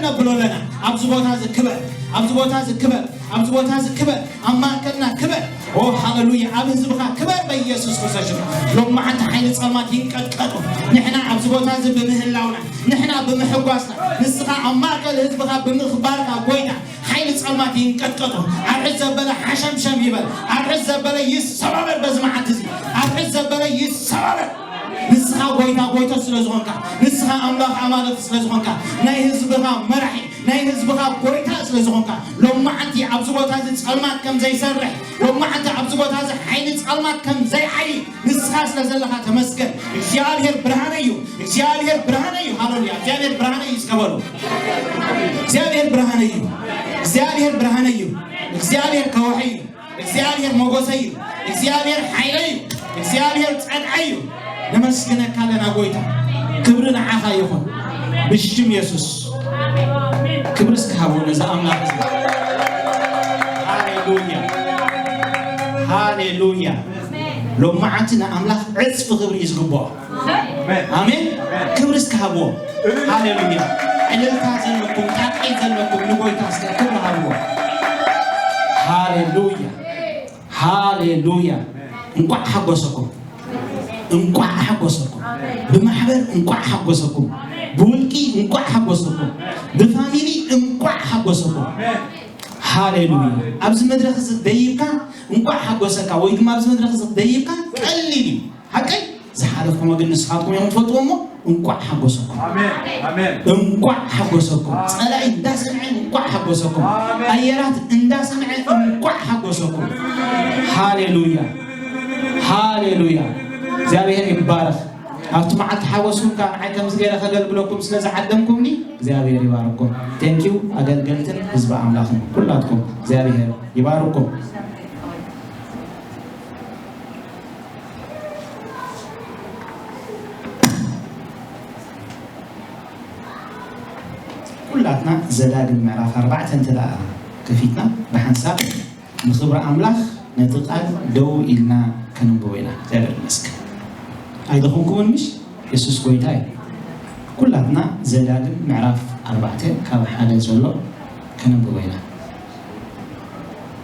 ነብሎ ኣለና። ኣብዚ ቦታ እዚ ክበር፣ ኣብዚ ቦታ እዚ ክበር፣ ኣብዚ ቦታ እዚ ክበር፣ ኣብ ማእከልና ክበር። ኦ ሃሌሉያ! ኣብ ህዝብኻ ክበር በኢየሱስ ክርስቶስ ሽም። ሎማዓንቲ ሓይሊ ጸልማት ይንቀጥቀጡ። ንሕና ኣብዚ ቦታ እዚ ብምህላውና፣ ንሕና ብምሕጓስና፣ ንስኻ ኣብ ማእከል ህዝብኻ ብምኽባርካ ጎይታ ሓይሊ ጸልማት ይንቀጥቀጡ። ኣርዕድ ዘበለ ሓሸምሸም ይበል። ኣርዕድ ዘበለ ይሰባበር በዚ መዓልቲ እዚ። ኣርዕድ ዘበለ ይሰባበር። ንስኻ ጎይታ ጎይታ ስለ ዝኾንካ፣ ንስኻ ኣምላኽ ኣማልኽ ስለ ዝኾንካ፣ ናይ ህዝብኻ መራሒ፣ ናይ ህዝብኻ ጎይታ ስለ ዝኾንካ፣ ሎማዓንቲ ኣብዚ ቦታ እዚ ጸልማት ከም ዘይሰርሕ፣ ሎማዓንቲ ኣብዚ ቦታ እዚ ሓይሊ ጸልማት ከም ዘይዓይ ንስኻ ስለ ዘለኻ ተመስገን። እግዚኣብሔር ብርሃነይ እዩ፣ እግዚኣብሔር ብርሃነይ እዩ። ሃሌሉያ! እግዚኣብሔር ብርሃነይ እዩ እስከ በሉ። እግዚኣብሔር ብርሃነይ እዩ፣ እግዚኣብሔር ብርሃነይ እዩ፣ እግዚኣብሔር ከውሒ እዩ፣ እግዚኣብሔር ሞጎሰይ እዩ፣ እግዚኣብሔር ሓይለይ እዩ፣ እግዚኣብሔር ጸግዓይ እዩ። ነመስግነካ ኣለና ጎይታ፣ ክብሪ ንዓኻ ይኹን ብሽም የሱስ። ክብሪ እስከ ሃቦ ነዚ ኣምላኽ እዚ። ሃሌሉያ፣ ሃሌሉያ። ሎማዓንቲ ንኣምላኽ ዕጽፊ ክብሪ እዩ ዝግብኦ። ኣሜን። ክብሪ እስከ ሃብዎ። ሃሌሉያ። ዕልልታ ዘለኩም፣ ጣቕዒት ዘለኩም ንጎይታ እስከ ክብሪ ሃብዎ። ሃሌሉያ፣ ሃሌሉያ። እንቋዕ ሓጎሰኩም፣ እንቋዕ ሓጎሰኩም። ብማሕበር እንቋዕ ሓጎሰኩም፣ ብውልቂ እንቋዕ ሓጎሰኩም፣ ብፋሚሊ እንቋዕ ሓጎሰኩም። ሃሌሉያ። ኣብዚ መድረኽ እዚ ደይብካ እንቋዕ ሓጎሰካ ወይ ድማ ኣብዚ መድረኽ እዚ ደይብካ ቀሊል እዩ። ሓቀይ ዝሓለፍኩሞ ግን ንስኻትኩም ኢኹም ትፈልጥዎ እሞ እንቋዕ ሓጎሰኩም። ኣሜን፣ ኣሜን። እንቋዕ ሓጎሰኩም። ኣሜን። ጸላኢ እንዳሰምዐ እንቋዕ ሓጎሰኩም። ኣሜን። ኣየራት እንዳሰምዐ እንቋዕ ሓጎሰኩም። ሃሌሉያ፣ ሃሌሉያ። እግዚኣብሔር ይባረኽ። ኣብቲ መዓልቲ ሓጎስኩም ከዓ ንዓይ ከምዚ ገይረ ከገልግለኩም ስለ ዝዓደምኩምኒ እግዚኣብሔር ይባርኩም። ቴንኪዩ ኣገልገልትን ህዝቢ ኣምላኽን ኩላትኩም እግዚኣብሔር ይባርኩም። ኩላትና ዘዳግም ምዕራፍ ኣርባዕተ እንተ ደኣ ከፊትና ብሓንሳብ ንኽብሪ ኣምላኽ ነቲ ቃል ደው ኢልና ከነንብቦ ኢና። እግዚኣብሔር ይመስገን። ኣይደኸምኩምን ምሽ? የሱስ ጎይታ እዩ። ኩላትና ዘዳግም ምዕራፍ ኣርባዕተ ካብ ሓደ ዘሎ ከነንብቦ ኢና።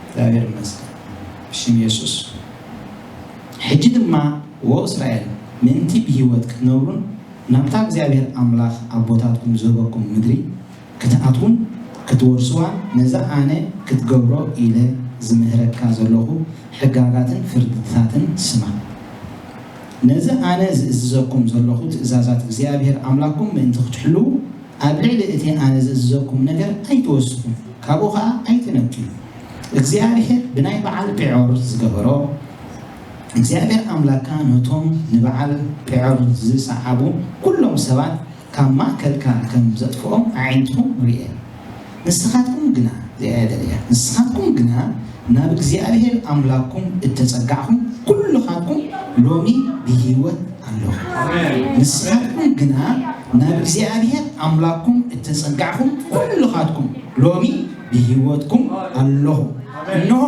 እግዚኣብሔር ይመስገን። ብሽም የሱስ። ሕጂ ድማ ወ እስራኤል ምእንቲ ብህይወት ክትነብሩን ናብታ እግዚኣብሔር ኣምላኽ ኣቦታትኩም ዝህበኩም ምድሪ ክትኣትዉን ክትወርስዋን ነዛ ኣነ ክትገብሮ ኢለ ዝምህረካ ዘለኹ ሕጋጋትን ፍርድታትን ስማ። ነዚ ኣነ ዝእዝዘኩም ዘለኹ ትእዛዛት እግዚኣብሔር ኣምላኽኩም ምእንቲ ክትሕልዉ ኣብ ልዕሊ እቲ ኣነ ዝእዝዘኩም ነገር ኣይትወስኹ፣ ካብኡ ኸኣ ኣይትነክዩ። እግዚኣብሔር ብናይ በዓል ጴዖር ዝገበሮ እግዚኣብሔር ኣምላኽካ ነቶም ንበዓል ጴዖር ዝሰዓቡ ኩሎም ሰባት ካብ ማእከልካ ከም ዘጥፍኦም ኣዒንትኹም ርእየ። ንስኻትኩም ግና፣ እዚኣ እያ ደልያ፣ ንስኻትኩም ግና ናብ እግዚኣብሔር ኣምላኽኩም እተጸጋዕኹም ኩልኻትኩም ሎሚ ብህይወት ኣለኹም። ኣሜን። ንስኻትኩም ግና ናብ እግዚኣብሔር ኣምላኽኩም እተጸጋዕኹም ኩልኻትኩም ሎሚ ብህይወትኩም ኣለኹም። እንሆ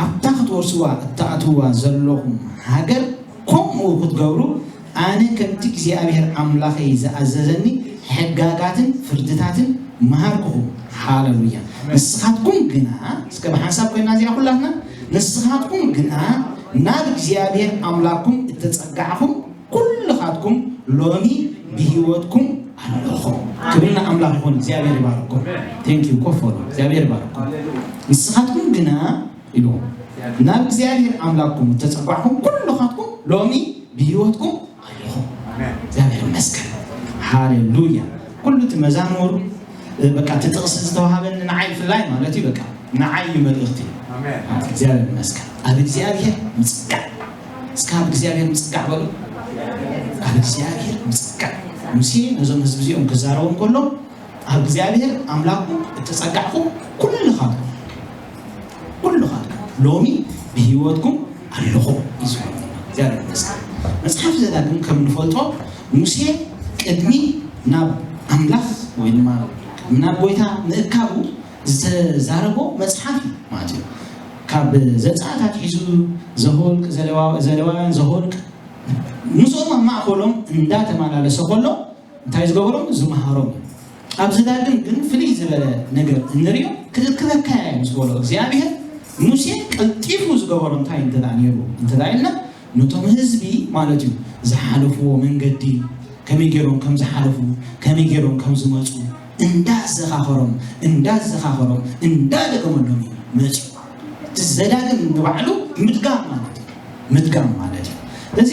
ኣብታ ክትወርስዋ እትኣትውዋ ዘለኹም ሃገር ከምኡ ክትገብሩ ኣነ ከምቲ እግዚኣብሔር ኣምላኸይ ዝኣዘዘኒ ሕጋጋትን ፍርድታትን መሃርኩኹም። ሃሌሉያ። ንስኻትኩም ግና፣ እስከ ብሓንሳብ ኮይና እዚኣ ኩላትና፣ ንስኻትኩም ግና ናብ እግዚኣብሔር ኣምላኽኩም እተጸጋዕኹም ኩልኻትኩም ሎሚ ብህይወትኩም ኣለኹም። ክብሪ ንኣምላኽ ይኹን። እግዚኣብሔር ይባርኩም። ቴንክ ዩ። ኮፍ በሉ። እግዚኣብሔር ይባርኩም። ንስኻትኩም ግና ኢሉ ናብ እግዚኣብሔር ኣምላኽኩም እተጸጓዕኩም ኩልኻትኩም ሎሚ ብህይወትኩም ኣለኹም። ኣሜን። እግዚኣብሔር ይመስገን። ሃሌሉያ። ኩሉ እቲ መዛሙር፣ በቃ እቲ ጥቕሲ ዝተዋሃበኒ ንዓይ ብፍላይ ማለት እዩ። በቃ ንዓይ እዩ መልእኽቲ። ኣሜን። እግዚኣብሔር ይመስገን። ኣብ እግዚኣብሔር ምጽጋዕ። እስከ ኣብ እግዚኣብሔር ምጽጋዕ በሉ። ኣብ እግዚኣብሔር ምጽጋዕ። ሙሴ ነዞም ህዝቢ እዚኦም ክዛረቦም ከሎ ኣብ እግዚኣብሔር ኣምላኽኩም እተጸጋዕኩም ኩልኻትኩም፣ ኩልኻትኩም ሎሚ ብህይወትኩም ኣለኹም እዩ ዝብለና። እግዚኣብሔር ይመስገን። መጽሓፍ ዘዳግም ከም ንፈልጦ ሙሴ ቅድሚ ናብ ኣምላኽ ወይ ድማ ናብ ጎይታ ምእካቡ ዝተዛረቦ መጽሓፍ እዩ ማለት እዩ። ካብ ዘጸኣት ኣትሒዙ ዘኍልቅ፣ ዘሌዋ-፣ ዘሌዋውያን፣ ዘኍልቅ ምስኦም ኣብ ማእከሎም እንዳተመላለሰ ከሎ እንታይ ዝገበሮም? ዝመሃሮም እዩ። ኣብዚ ዳግም ግን ፍልይ ዝበለ ነገር እንሪኦ። ክእክበካ እየ ምስ በሎ እግዚኣብሔር፣ ሙሴ ቀልጢፉ ዝገበሮ እንታይ እንተ ደኣ ነይሩ እንተ ደኣ ኢልና፣ ነቶም ህዝቢ ማለት እዩ ዝሓለፍዎ መንገዲ፣ ከመይ ገይሮም ከም ዝሓለፉ፣ ከመይ ገይሮም ከም ዝመፁ እንዳዘኻኸሮም እንዳዘኻኸሮም እንዳደገመሎም እዩ መፅኡ። እቲ ዘዳግም ንባዕሉ ምድጋም ማለት እዩ። ምድጋም ማለት እዩ። ስለዚ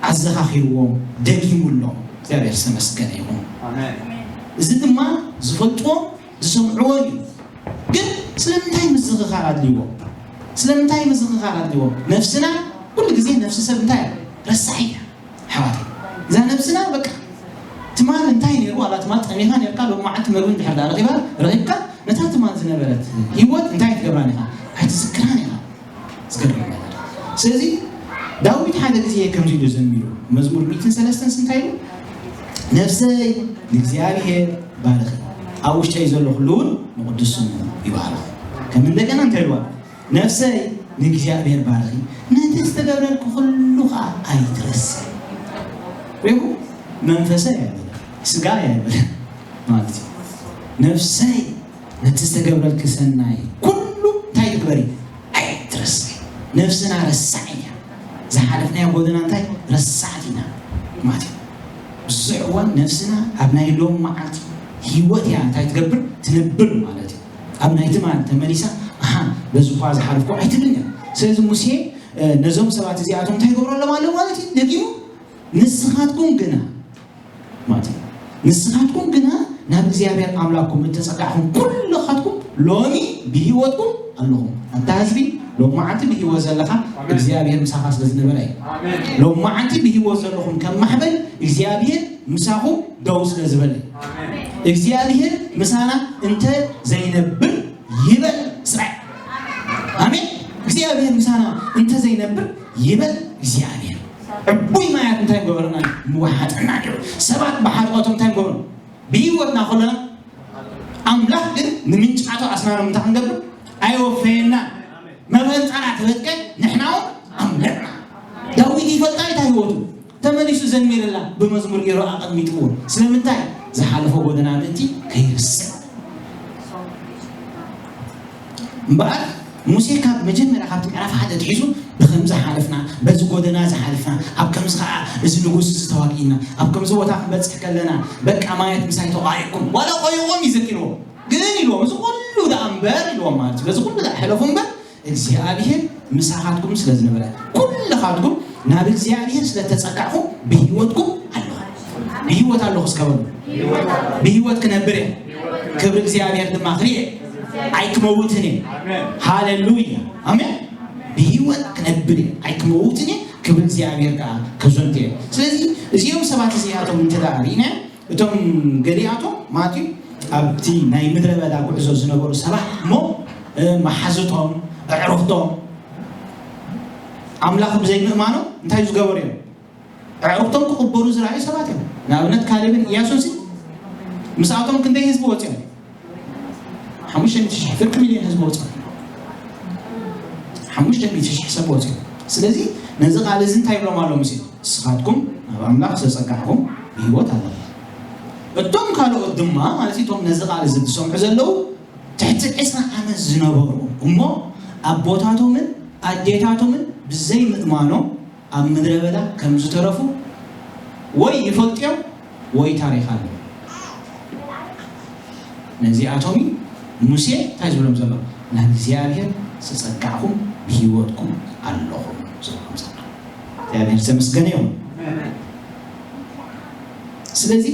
ኣዘኻኺርዎም፣ ደጊሙሎም። እግዚኣብሔር ዝተመስገነ ይኹን። እዚ ድማ ዝፈልጥዎም ዝሰምዕዎን እዩ። ግን ስለምንታይ ምዝኽኻር ኣድልይዎም? ስለምንታይ ምዝኽኻር ኣድልይዎም? ነፍስና ኩሉ ግዜ ነፍሲ ሰብ እንታይ እያ? ረሳሕ እያ። ኣሕዋተይ፣ እዛ ነብስና በቃ ትማል እንታይ ነይሩ? ዋላ ትማል ጠሚኻ ነርካ፣ ሎም መዓልቲ መግቢ እንድሕር ደኣ ረኺባ ረኺብካ፣ ነታ ትማል ዝነበረት ህይወት እንታይ ትገብራን ኢኻ? ኣይትዝክራን ኢኻ። ዝገርም ነገር። ስለዚ ዳዊት ሓደ ግዜ ከምዚ ኢሉ ዘሚሩ፣ መዝሙር ሚእትን ሰለስተን እንታይ ኢሉ? ነፍሰይ ንእግዚኣብሔር ባርኺ፣ ኣብ ውሽጠይ ዘሎ ኩሉ እውን ንቕዱስ ስሙ ይባርኽ። ከም እንደገና እንታይ ኢልዋ? ነፍሰይ ንእግዚኣብሔር ባርኺ፣ ነቲ ዝተገብረልኪ ኩሉ ኸዓ ኣይትረስዒ። ሪኹ? መንፈሰይ ኣይበለ፣ ስጋ ኣይበለ ማለት እዩ። ነፍሰይ ነቲ ዝተገብረልኪ ሰናይ ኩሉ እንታይ ትግበሪ? ኣይትረስዒ። ነፍስና ረሳዕ እያ። ዝሓለፍናዮ ጎደና እንታይ? ረሳዕቲ ኢና ማለት እዩ። ብዙሕ እዋን ነፍስና ኣብ ናይ ሎም መዓልቲ ህይወት እያ እንታይ ትገብር? ትነብር ማለት እዩ። ኣብ ናይ ትማል ተመሊሳ፣ ኣሃ፣ በዚ እኳ ዝሓለፍኩ ኣይትብልን እያ። ስለዚ ሙሴ፣ እ፣ ነዞም ሰባት እዚኣቶም እንታይ ይገብረሎም ኣሎ ማለት እዩ? ደጊሙ፣ "ንስኻትኩም ግና" ማለት እዩ። "ንስኻትኩም ግና ናብ እግዚኣብሔር ኣምላኽኩም እተጸጋዕኹም ኩልኻትኩም ሎሚ ብህይወትኩም ኣለኹም። ኣንታ ህዝቢ፣ ሎም መዓልቲ ብህይወት ዘለኻ እግዚኣብሔር ምሳኻ ስለ ዝነበረ እዩ። ሎም መዓልቲ ብህይወት ዘለኹም ከም ማሕበል እግዚኣብሔር ምሳኹም ደው ስለ ዝበለ እዩ። እግዚኣብሔር ምሳና እንተ ዘይነብር ይበል እስራኤል። ኣሜን። እግዚኣብሔር ምሳና እንተ ዘይነብር ይበል እግዚኣብሔር። ዕቡይ ማያት እንታይ ገበረና? ምወሓጠና ነይሩ። ሰባት ብሓጥኦቶም እንታይ ገበሩ? ብህይወትና ከለና ኣምላኽ ግን ንምንጫቶ ኣስናኖም እንታይ ክንገብር? ኣይወፈየና። መፈንጠራ ተበጥቀ፣ ንሕና እውን ኣምለጥና። ዳዊት ይፈልጣ እታ ህይወቱ። ተመሊሱ ዘሚርላ ብመዝሙር ገይሩ ኣቐሚጥዎ። ስለምንታይ? ዝሓለፎ ጎደና ምእንቲ ከይርስዕ። እምበኣር ሙሴ ካብ መጀመርያ ካብቲ ምዕራፍ ሓደ ኣትሒዙ ብኸምዚ ሓለፍና፣ በዚ ጎደና ዝሓለፍና፣ ኣብ ከምዚ ኸዓ እዚ ንጉስ እዚ ተዋጊእና፣ ኣብ ከምዚ ቦታ ክንበጽሕ ከለና በቃ ማያት ምሳይ ተቋሪቕኩም፣ ዋላ ቆይቖም ይዘኪርዎ። ግን ኢልዎም፣ እዚ ኩሉ ደኣ እምበር ኢልዎም ማለት እዩ። በዚ ኩሉ ደኣ ሕለፉ እምበር እግዚኣብሔር ምሳኻትኩም ስለ ዝነበረ፣ ኩልኻትኩም ናብ እግዚኣብሔር ስለ ተጸጋዕኹም ብህይወትኩም ኣለኹ። ብህይወት ኣለኹ እስከ በሉ። ብህይወት ክነብር እየ፣ ክብሪ እግዚኣብሔር ድማ ክርኢ እየ። ኣይክመውትን እየ። ሃሌሉያ። ኣሜን። ብህይወት ክነብር እየ፣ ኣይክመውትን እየ። ክብሪ እግዚኣብሔር ከዓ ከዘንቱ እየ። ስለዚ እዚኦም ሰባት እዚኣቶም እንተ ደኣ ርኢናዮም፣ እቶም ገሊኣቶም ማለት እዩ ኣብቲ ናይ ምድረ በዳ ጉዕዞ ዝነበሩ ሰባት እሞ፣ እ፣ መሓዙቶም፣ ኣዕሩኽቶም፣ ኣምላኽ ብዘይምእማኖም እንታይ ዝገበሩ እዮም? ኣዕሩኽቶም ክቕበሩ ዝረኣዩ ሰባት እዮም። ንኣብነት ካሌብን ኢያሱን ሲ ምስኣቶም ክንደይ ህዝቢ ወፂኦም? ሓሙሽተ ሚእቲ ሽሕ፣ ፍርቂ ሚልዮን ህዝቢ ወፂኦም። ሓሙሽተ ሚእቲ ሽሕ ሰብ ወፂኦም። ስለዚ ነዚ ቃል እዚ እንታይ ይብሎም ኣሎ ሙሴ? ንስኻትኩም ናብ ኣምላኽ ዝተጸጋዕኩም ብህይወት ኣለኹም። እቶም ካልኦት ድማ ማለት እቶም ነዚ ቃል እዚ ዝሰምዑ ዘለዉ ትሕቲ ዕስራ ዓመት ዝነበሩ እሞ ኣቦታቶምን ኣዴታቶምን ብዘይ ምእማኖም ኣብ ምድረ በዳ ከም ዝተረፉ ወይ ይፈልጡ እዮም ወይ ታሪኽ ኣሎ። ነዚኣቶም እዩ ሙሴ እንታይ ዝብሎም ዘሎ? ናብ እግዚኣብሔር ዝተጸጋዕኩም ብህይወትኩም ኣለኹም ዝብሎም ዘሎ። እግዚኣብሔር ዝተመስገነ ይኹን። ስለዚ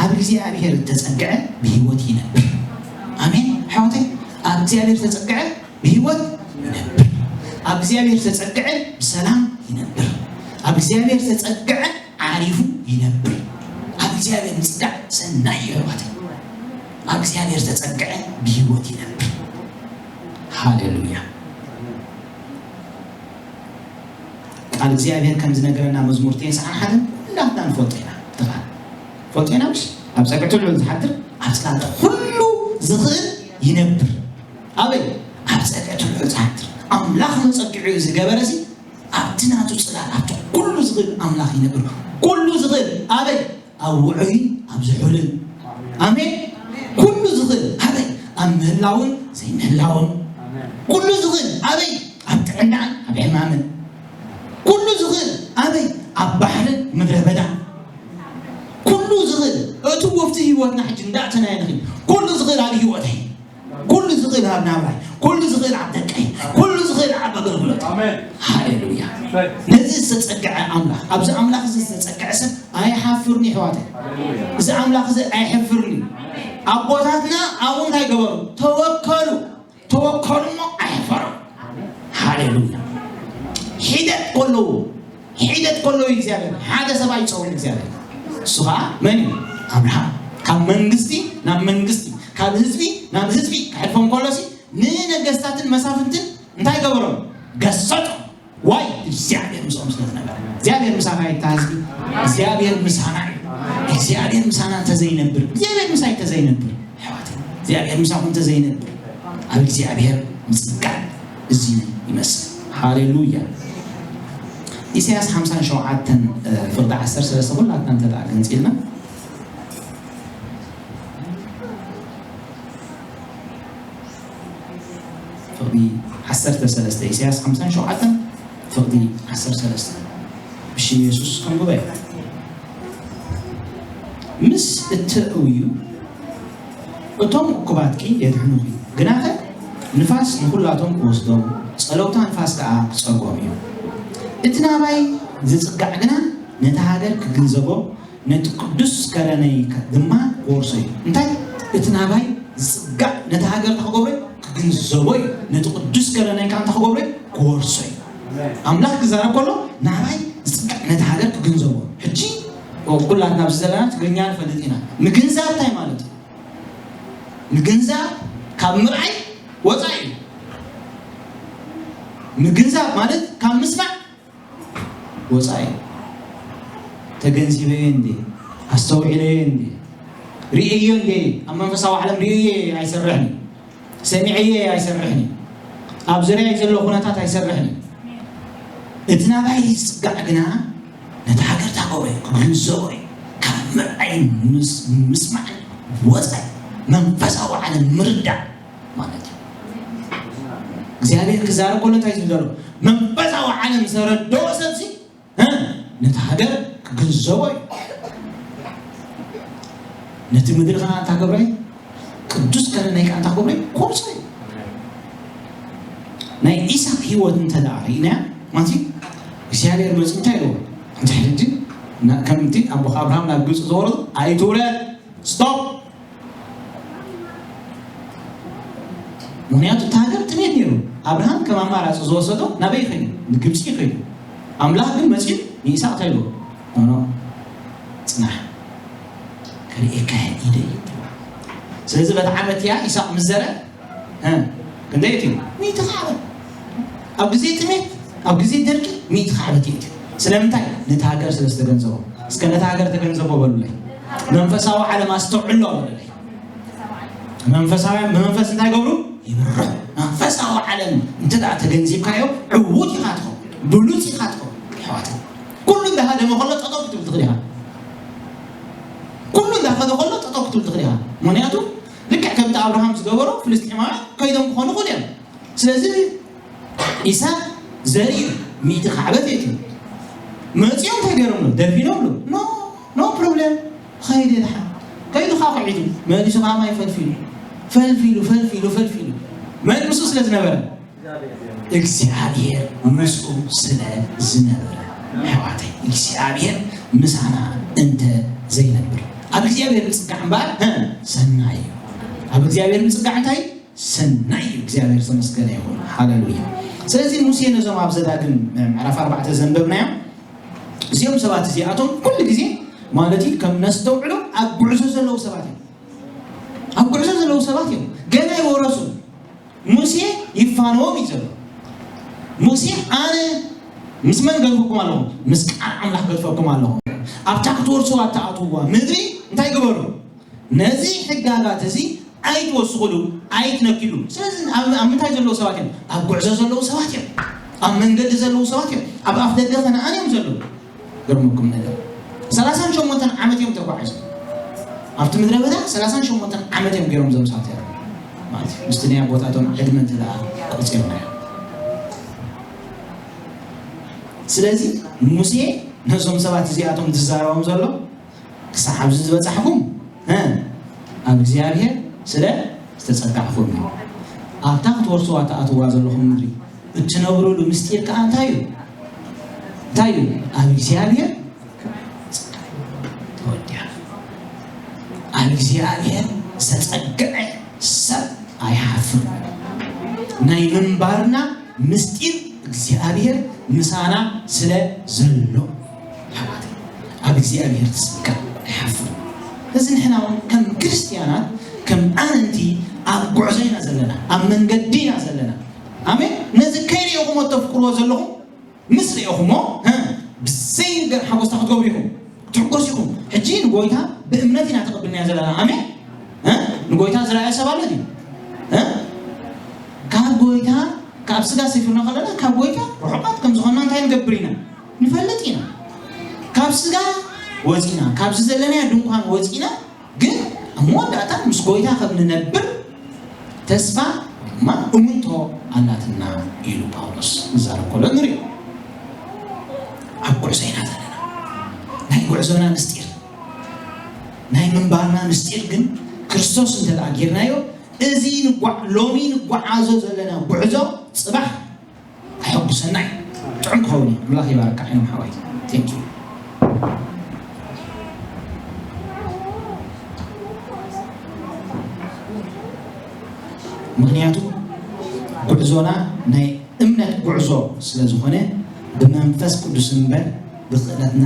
ኣብ እግዚኣብሔር ዝተጸግዐ ብህይወት ይነብር። ኣሜን። ኣሕዋተይ፣ ኣብ እግዚኣብሔር ዝተጸግዐ ብህይወት ይነብር። ኣብ እግዚኣብሔር ዝተጸግዐ ብሰላም ይነብር። ኣብ እግዚኣብሔር ዝተጸግዐ ዓሪፉ ይነብር። ኣብ እግዚኣብሔር ምጽጋዕ ሰናይ እዩ ኣሕዋተይ። ኣብ እግዚኣብሔር ዝተጸግዐ ብህይወት ይነብር። ሃሌሉያ። ቃል እግዚኣብሔር ከም ዝነገረና መዝሙር ተስዓን ሓደን ኩላትና ንፈልጦ ኢና። እቲ ቃል ንፈልጦ ኢና ምሽ? ኣብ ጸግዒ ልዑል ዝሓድር ኣብ ጽላል ኩሉ ዝኽእል ይነብር። ኣበይ? ኣብ ጸግዒ ልዑል ዝሓድር። ኣምላኽ መጸግዒኡ ዝገበረ ሲ ኣብቲ ናቱ ጽላል ኣብቲ ኩሉ ዝኽእል ኣምላኽ ይነብር። ኩሉ ዝኽእል ኣበይ? ኣብ ውዑይን ኣብ ዝሑልን። ኣሜን። ኩሉ ዝኽእል ኣበይ? ኣብ ምህላውን ዘይምህላውን። ኩሉ ዝኽእል ኣበይ? ኣብ ጥዕናን ኣብ ሕማምን። ኩሉ ዝኽእል ኣበይ? ኣብ ባሕርን ምድረ በዳ። ኩሉ ዝኽእል እቲ ወፍቲ ህይወትና ሕጂ እንዳእተናየ ንኽእል። ኩሉ ዝኽእል ኣብ ህይወተይ፣ ኩሉ ዝኽእል ኣብ ናብራይ፣ ኩሉ ዝኽእል ኣብ ደቀይ፣ ኩሉ ዝኽእል ኣብ ኣገልግሎት። ኣሜን። ሃሌሉያ። ኣሜን። ነዚ ዝተጸግዐ ኣምላኽ፣ ኣብዚ ኣምላኽ እዚ ዝተጸግዐ ሰብ ኣይሓፍርን፣ ይሕዋተይ። እዚ ኣምላኽ እዚ ኣይሕፍርን። ኣቦታትና ኣብኡ እንታይ ገበሩ? ተወከሉ። ተወከሉ እሞ ኣይሕፈሮም። ሃሌሉያ። ሒደት ከለዉ፣ ሒደት ከለዉ እግዚኣብሔር ሓደ ሰብ ኣይጸውዕን እግዚኣብሔር። እሱ ኸዓ መን እዩ? ኣብርሃም። ካብ መንግስቲ ናብ መንግስቲ፣ ካብ ህዝቢ ናብ ህዝቢ ክሕልፎም ከሎሲ ንነገስታትን መሳፍንትን እንታይ ገበሮም? ገሰጾም። ዋይ? እግዚኣብሔር ምስኦም ስለ ዝነበረ። እግዚኣብሔር ምሳኻ ይታ ህዝቢ። እግዚኣብሔር ምሳና እዩ። እግዚኣብሔር ምሳና እንተዘይነብር፣ እግዚኣብሔር ምሳይ እንተዘይነብር፣ ኣሕዋተይ፣ እግዚኣብሔር ምሳኹም እንተዘይነብር፣ ኣብ እግዚኣብሔር ምጽጋዕ እዚ ይመስል። ሃሌሉያ። ኢሳያስ ሓምሳን ሸውዓተን፣ እ፣ ፍቕዲ ዓሰርተ ሰለስተ ኩላትና እንተ ደኣ ገንጺልና፣ ፍቕዲ ዓሰርተ ሰለስተ፣ ኢሳያስ ሓምሳን ሸውዓተን ፍቕዲ ዓሰርተ ሰለስተ። ብሽም የሱስ ከንብቦ እየ። ምስ እትእውዩ እቶም እኩባትኪ የድሕኑኺ፣ ግናኸ ንፋስ ንኹላቶም ክወስዶም፣ ጸለውታ ንፋስ ከኣ ክጸርጎም እዩ። እቲ ናባይ ዝጽጋዕ ግና ነቲ ሃገር ክግንዘቦ፣ ነቲ ቅዱስ ከረነይ ከ-፣ ድማ ክወርሶ እዩ። እንታይ? እቲ ናባይ ዝጽጋዕ ነቲ ሃገር እንታይ ክገብሮ እዩ? ክግንዘቦ እዩ። ነቲ ቅዱስ ከረነይ ከዓ እንታይ ክገብሮ እዩ? ክወርሶ እዩ። ኣምላኽ ክዛረብ ከሎ ናባይ ዝጽጋዕ ነቲ ሃገር ክግንዘቦ። ሕጂ ኩላትና ኣብዚ ዘለና ትግርኛ ንፈልጥ ኢና። ምግንዛብ እንታይ ማለት እዩ? ምግንዛብ ካብ ምርኣይ ወጻኢ እዩ። ምግንዛብ ማለት ካብ ምስማዕ ወጻኢ። ተገንዚበዮ እንዴ? ኣስተውዒለዮ እንዴ? ርእየዮ እንዴ? ኣብ መንፈሳዊ ዓለም ርእየዮ ኣይሰርሕን እዩ። ሰሚዐዮ ኣይሰርሕን እዩ። ኣብ ዙርያይ ዘሎ ኩነታት ኣይሰርሕን እዩ። እቲ ናባይ ዝጽጋዕ ግና ነቲ ሃገር ታጎበ ክግንዘቦ እዩ። ካብ ምርኣይ ምስ-፣ ምስማዕን ወጻኢ መንፈሳዊ ዓለም ምርዳእ ማለት እዩ። እግዚኣብሔር ክዛረብ ከሎ እንታይ ዝብል ዘሎ? መንፈሳዊ ዓለም ዝተረድኦ ሰብሲ፣ እ፣ ነቲ ሃገር ክግንዘቦ እዩ። ነቲ ምድሪ ኸዓ እንታይ ክገብሮ እዩ? ቅዱስ ከረናይ ኸዓ እንታይ ክገብሮ እዩ? ክወርሶ እዩ። ናይ ኢሳቅ ህይወት እንተ ደኣ ርኢናያ፣ ማለት እዩ፣ እግዚኣብሔር መፂኡ እንታይ ኢልዎ? እንታይ ሕጂ? ና-፣ ከምቲ ኣቦኻ ኣብርሃም ናብ ግብፂ ዝወረዶ ኣይትውረድ። ስቶፕ። ምኽንያቱ እታ ሃገር ጥሜት ነይሩ። ኣብርሃም ከም ኣማራፂ ዝወሰዶ ናበይ ይኸይድ? ንግብፂ ይኸይድ። ኣምላኽ ግን መፂኡ ንይስሐቅ እንታይ ኢልዎ? ኖ፣ ኖ፣ ፅናሕ፣ ከርእየካ እየ ኢደይ። ስለዚ በቲ ዓመት እያ ይስሐቅ ምስ ዘርአ፣ እ፣ ክንደይ ኣእትዩ? ሚእቲ ካዕበት። ኣብ ግዜ ጥሜት፣ ኣብ ግዜ ደርቂ ሚእቲ ካዕበት የእትዩ። ስለምንታይ? ነቲ ሃገር ስለ ዝተገንዘቦ። እስከ ነቲ ሃገር ተገንዘቦ በሉለይ። መንፈሳዊ ዓለም ኣስተውዕሎ በሉለይ። መንፈሳውያን ብመንፈስ እንታይ ገብሩ? ይምርሑ። መንፈሳዊ ዓለም እንተ ደኣ ተገንዚብካዮ፣ ዕዉት ኢኻ ትኸውን፣ ብሉጽ ኢኻ ትኸውን። ኣሕዋት፣ ኩሉ እንዳሃደመ ከሎ ጠጠው ክትብል ትኽእል ኢኻ። ኩሉ እንዳኸደ ከሎ ጠጠው ክትብል ትኽእል ኢኻ። ምኽንያቱ ልክዕ ከምቲ ኣብርሃም ዝገበሮ ፍልስጤማውያን ከይዶም ክኾኑ ይኽእሉ እዮም። ስለዚ ኢሳቅ ዘርኡ ሚእቲ ካዕበት የእትዩ። መጺኦም እንታይ ገይሮምሉ? ደፊኖምሉ። ኖ፣ ኖ ፕሮብሌም። ኸይደ ደሓን። ከይዱ ኸዓ ኺዒቱ። መሊሱ ኸዓ ማይ ፈልፊሉ። ፈልፊሉ፣ ፈልፊሉ፣ ፈልፊሉ። መን ምስኡ ስለ ዝነበረ? እግዚኣብሔር ምስኡ ስለ ዝነበረ። ኣሕዋተይ፣ እግዚኣብሔር ምሳና እንተ ዘይነብር። ኣብ እግዚኣብሔር ምጽጋዕ እምበኣር፣ እ፣ ሰናይ እዩ። ኣብ እግዚኣብሔር ምጽጋዕ እንታይ? ሰናይ እዩ። እግዚኣብሔር ዝተመስገነ ይኹን። ሃሌሉያ። ስለዚ ሙሴ ነዞም ኣብ ዘዳግም ምዕራፍ ኣርባዕተ ዘንበብናዮም፣ እዚኦም ሰባት እዚኣቶም ኩሉ ግዜ ማለት እዩ ከም ነስተውዕሎ ኣብ ጉዕዞ ዘለዉ ሰባት እዮም። ኣብ ጉዕዞ ዘለዉ ሰባት እዮም። ገና ኣይወረሱን። ሙሴ ይፋነዎም እዩ ዘሎ። ሙሴ ኣነ ምስ መን ገድፈኩም ኣለኹ? ምስ ቃል ኣምላኽ ገድፈኩም ኣለኹ። ኣብታ ክትወርሱዋ እትኣትውዋ ምድሪ እንታይ ግበሩ? ነዚ ሕጋጋት እዚ ኣይትወስኹሉ፣ ኣይትነክሉ። ስለዚ ኣብ፣ ኣብ ምንታይ ዘለዉ ሰባት እዮም? ኣብ ጉዕዞ ዘለዉ ሰባት እዮም። ኣብ መንገዲ ዘለዉ ሰባት እዮም። ኣብ ኣፍ ደገ ከነኣን እዮም ዘለዉ። ገርመኩም ነገር፣ ሰላሳን ሸሞንተን ዓመት እዮም ተጓዒዞም። ኣብቲ ምድረ በዳ ሰላሳን ሸሞንተን ዓመት እዮም ገይሮም እዞም ሰባት ማለት እዩ። ምስቲ ናይ ኣቦታቶም ዕድመ እንተ ደኣ ቆፂርናዮ። ስለዚ ሙሴ ነዞም ሰባት እዚኣቶም ዝዛረቦም ዘሎ ክሳዕ ኣብዚ ዝበጻሕኩም ኣብ እግዚኣብሔር ስለ ዝተጸጋዕኩም እዩ። ኣብታ ክትወርስዋ ትኣትዋ ዘለኹም ምድሪ እትነብሩሉ ምስጢር ከኣ እንታይ እዩ? እንታይ እዩ? ኣብ እግዚኣብሔር ተወዲኣ። ኣብ እግዚኣብሔር ዝተጸግዐ ሰብ ኣይሓፍር። ናይ ምንባርና ምስጢር እግዚኣብሔር ምሳና ስለ ዘሎ ኣሕዋት ኣብ እግዚኣብሔር ትስከር ኣይሓፍር። እዚ ንሕና እውን ከም ክርስትያናት ከም ኣመንቲ ኣብ ጉዕዞ ኢና ዘለና፣ ኣብ መንገዲ ኢና ዘለና። ኣሜን። ነዚ ከይሪእኹሞ እተፍቅርዎ ዘለኹም ምስ ሪእኹሞ ብዘይንገር ሓጎስታ ክትገብሩ ኢኹም፣ ክትሕጎስ ኢኹም። ሕጂ ንጎይታ ብእምነት ኢና ተቐብልናዮ ዘለና። ኣሜን። ንጎይታ ዝረኣየ ሰብ ኣሎ ድዩ? ካብ ጎይታ ካብ ስጋ ሰፊርና ከለና ካብ ጎይታ ርሑቓት ከም ዝኾንና እንታይ ንገብር ኢና? ንፈልጥ ኢና። ካብ ስጋ ወፂና ካብዚ ዘለናዮ ድንኳን ወፂና ግን ኣብ መወዳእታ ምስ ጎይታ ከም ንነብር ተስፋ ድማ እምንቶ ኣላትና ኢሉ ጳውሎስ ዝዛረብ ከሎ ንሪኦ። ኣብ ጉዕዞ ኢና ዘለና። ናይ ጉዕዞና ምስጢር ናይ ምንባርና ምስጢር ግን ክርስቶስ እንተ ደኣ ጌርናዮ እዚ ንጓዕ ሎሚ ንጓዓዞ ዘለና ጉዕዞ ጽባሕ ኣሐጉሰና እዩ። ጥዑም ክኸውን እዩ። ኣምላኽ ይባርካ ዓይኖም ሓዋይ። Thank you። ምክንያቱ ጉዕዞና ናይ እምነት ጉዕዞ ስለ ዝኾነ ብመንፈስ ቅዱስ እምበር ብኽእለትና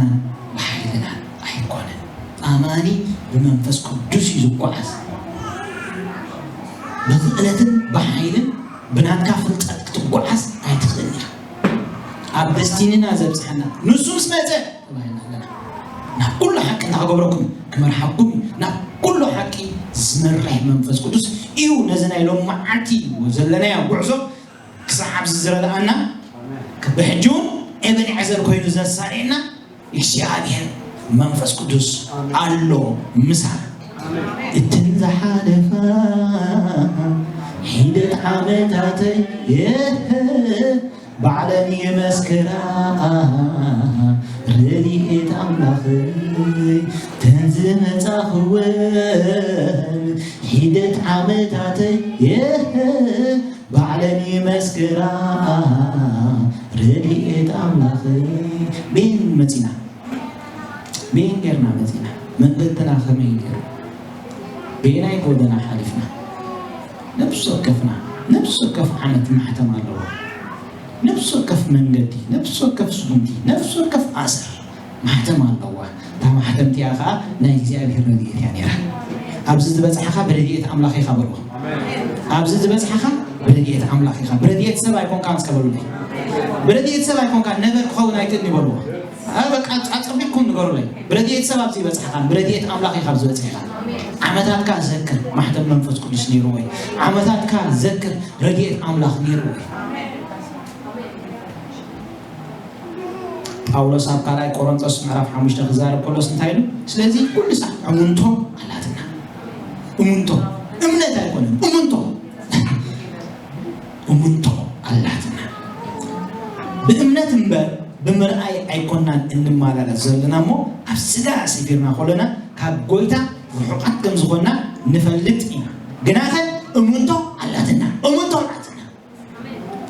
ብሓይልና ኣይኮነን። ኣማኒ ብመንፈስ ቅዱስ እዩ ዝጓዓዝ። ብኽእለትን ብሓይልን ብናትካ ፍልጠት ክትጓዓዝ ኣይትኽእልን ኢኻ። ኣብ ደስቲኒና ዘብፅሐና ንሱ ምስ መፀ ተባሂልና ኣለና። ናብ ኩሉ ሓቂ እንዳኸገብረኩም ክመርሓኩም እዩ። ናብ ኩሉ ሓቂ ዝመርሕ መንፈስ ቅዱስ እዩ። ነዚ ናይ ሎም መዓልቲ ዘለናዮ ጉዕዞ ክሳብ ኣብዚ ዝረድኣና ብሕጂ እውን ኤበንዔዘር ኮይኑ ዘሳልየና እግዚኣብሔር መንፈስ ቅዱስ ኣሎ ምሳና። እትን ዝሓለፋ ሒደት ዓመታተይ ባዕለን ይመስክራ ረድኤት ኣምላኽይ። ተን ዝመጻኽወን ሒደት ዓመታተይ ባዕለን ይመስክራ ረድኤት ኣምላኽይ። ቤን መጺና ቤን ጌርና መጺና መንገድና ከመይ ነይሩ? ቤናይ ጎደና ሓሊፍና? ነፍሲ ወከፍና ነፍሲ ወከፍ ዓመት ማሕተም ኣለዎ። ነፍሲ ወከፍ መንገዲ፣ ነፍሲ ወከፍ ስጉምቲ፣ ነፍሲ ወከፍ ኣሰር ማሕተም ኣለዋ። እታ ማሕተም እቲኣ ኸዓ ናይ እግዚኣብሔር ረድኤት እያ ነይራ። ኣብዚ ዝበፅሓኻ ብረድኤት ኣምላኽ ኢኻ በልዎ። ኣብዚ ዝበፅሓኻ ብረድኤት ኣምላኽ ኢኻ። ብረድኤት ሰብ ኣይኮንካን እስከ በሉለይ። ብረድኤት ሰብ ኣይኮንካን ነበር ክኸውን ኣይክእልን ይበልዎ። አ፣ በቃ ኣጸቢቕኩም ንገሩለይ። ብረድኤት ሰብ ኣብዚ ይበጽሕኻን ብረድኤት ኣምላኽ ኢኻ ኣብዚ በጺሕኻን። ዓመታትካ ዘክር ማሕተም መንፈስ ቅዱስ ነይሩ ወይ? ዓመታትካ ዘክር ረድኤት ኣምላኽ ነይሩ ወይ? ጳውሎስ ኣብ ካልኣይ ቆሮንቶስ ምዕራፍ ሓሙሽተ ክዛረብ ከሎስ እንታይ ኢሉ? ስለዚ ኩሉ ሳዕ እሙንቶ ኣላትና። እሙንቶ እምነት ኣይኮነን፣ እሙንቶ እሙንቶ ኣላትና። ብእምነት እምበር ብምርኣይ ኣይኮናን እንመላለስ ዘለና እሞ ኣብ ስጋ ሰፊርና ከሎና ካብ ጎይታ ርሑቓት ከም ዝኾንና ንፈልጥ ኢና። ግናኸ እሙንቶ ኣላትና፣ እሙንቶ ኣላትና።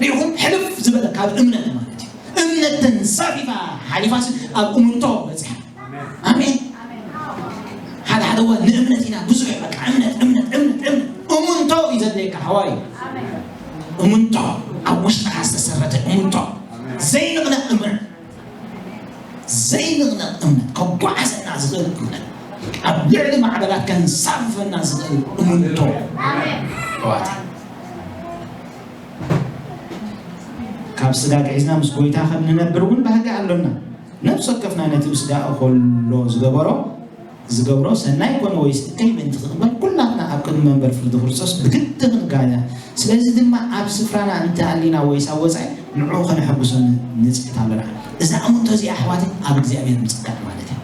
ሪኢኹም ሕልፍ ዝበለ ካብ እምነት ማለት እዩ። እምነት ተንሳፊፋ ሓሊፋስ ኣብ እሙንቶ በጺሓ። ኣሜን። ሓደ ሓደ እዋን ንእምነት ኢና ብዙሕ በቃ እምነት እምነት እምነት እምነት እሙንቶ እዩ ዘድልየካ ሓዋይ። እሙንቶ ኣብ ውሽጥኻ ዝተሰረተ እሙንቶ ዘይንቕነቕ እምነት ዘይንቕነቕ እምነት ከጓዓዘና ዝኽእል እምነት ኣብ ልዕሊ ማዕበላት ከንሳፍፈና ዝኽእል እሙንቶ ኣሕዋት ካብ ስጋ ግዒዝና ምስ ጎይታ ከም ንነብር እውን ባህጊ ኣሎና። ነፍሲ ወከፍና ነቲ ብስጋ እኸሎ ዝገበሮ ዝገብሮ ሰናይ ኮነ ወይስ እከይ ምእንቲ ክንበል ኩላትና ኣብ ቅድሚ መንበር ፍርዲ ክርስቶስ ብግዲ ክንጋነ። ስለዚ ድማ ኣብ ስፍራና እንተኣሊና ወይስ ኣብ ወጻኢ ንዕኡ ከነሐጉሶ ንጽሕት ኣሎና። እዛ እሙንቶ እዚኣ ኣሕዋተይ ኣብ እግዚኣብሔር ምጽጋዕ ማለት እዩ።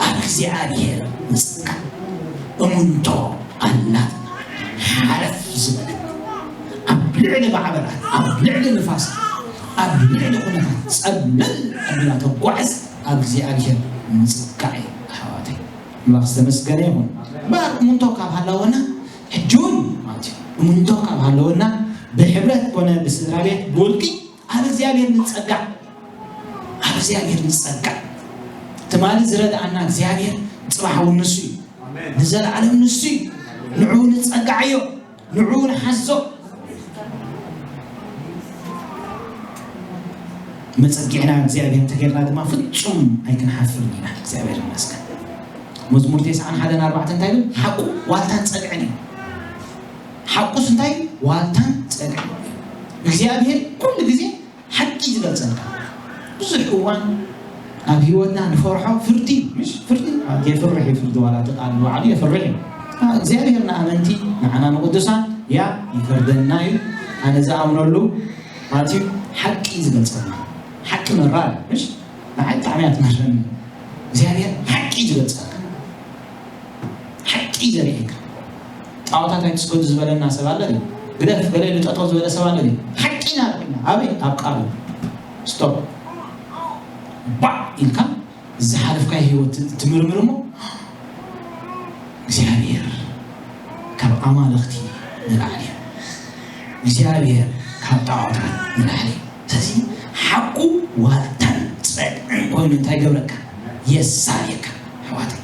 ኣብ እግዚኣብሔር ንጽጋ እሙንቶ ኣላትና ሓረፍ ዝበለት ኣብ ልዕሊ ማዕበላት ኣብ ልዕሊ ንፋስ ኣብ ልዕሊ ኩነታት ጸብለል ኣቢላ ተጓዕዝ ኣብ እግዚኣብሔር ንጽጋ እዩ ኣሕዋተይ። ኣምላኽ ዝተመስገነ ይኹን። እምበር እሙንቶ ካብ ሃለወና ሕጂ እውን ማለት እዩ እሙንቶ ካብ ሃለወና ብሕብረት ኮነ ብስድራ ቤት ብውልቂ ኣብ እግዚኣብሔር ንጸጋዕ ኣብ እግዚኣብሔር ንጸጋዕ ትማሊ ዝረድኣና እግዚኣብሔር ጽባሕ እውን ንሱ እዩ። ንዘለዓለም ንሱ እዩ። ንዕኡ ንጸጋዕዮ፣ ንዕኡ ንሓዞ። መጸጊዕና እግዚኣብሔር እንተጌርና ድማ ፍጹም ኣይክንሓፍርን ኢና። እግዚኣብሔር ይመስገን። መዝሙር ተስዓን ሓደን ኣርባዕተን እንታይ ይብል? ሓቁ ዋልታን ጸግዕን እዩ። ሓቁስ እንታይ? ዋልታን ጸግዕን እዩ። እግዚኣብሔር ኩሉ ግዜ ሓቂ ዝገልጸልካ። ብዙሕ እዋን ኣብ ህይወትና ንፈርሖ ፍርዲ፣ ምሽ ፍርዲ፣ የፍርሕ እዩ ፍርዲ፣ ዋላ እቲ ቃል ንባዕሉ የፍርሕ እዩ። እግዚኣብሔር ንኣመንቲ፣ ንዓና ንቅዱሳን፣ ያ ይፈርደና እዩ። ኣነ ዝኣምነሉ ማለት እዩ ሓቂ ዝገልጸልና። ሓቂ መራር እዩ፣ ምሽ ንዓይ ብጣዕሚ እያ ትመረኒ። እግዚኣብሔር ሓቂ ዝገልጸልካ። ሓቂ ዘርእየካ። ጣዖታት ኣይትስገዱ ዝበለና ሰብ ኣለ ድዩ? ግደፍ ገለ ኢሉ ጠጠው ዝበለ ሰብ ኣለ ድዩ? ሓቂ ኢና ርኢና። ኣበይ? ኣብ ቃሉ። ስቶፕ። ባዕ ኢልካ ዝሓለፍካዮ ህይወት ትምርምር እሞ እግዚኣብሔር ካብ ኣማልኽቲ ንላዕሊ እዩ። እግዚኣብሔር ካብ ጣዖታት ንላዕሊ እዩ። ስለዚ ሓቁ ዋልታን ጸግዕን ኮይኑ እንታይ ገብረካ? የሳልየካ ኣሕዋተይ።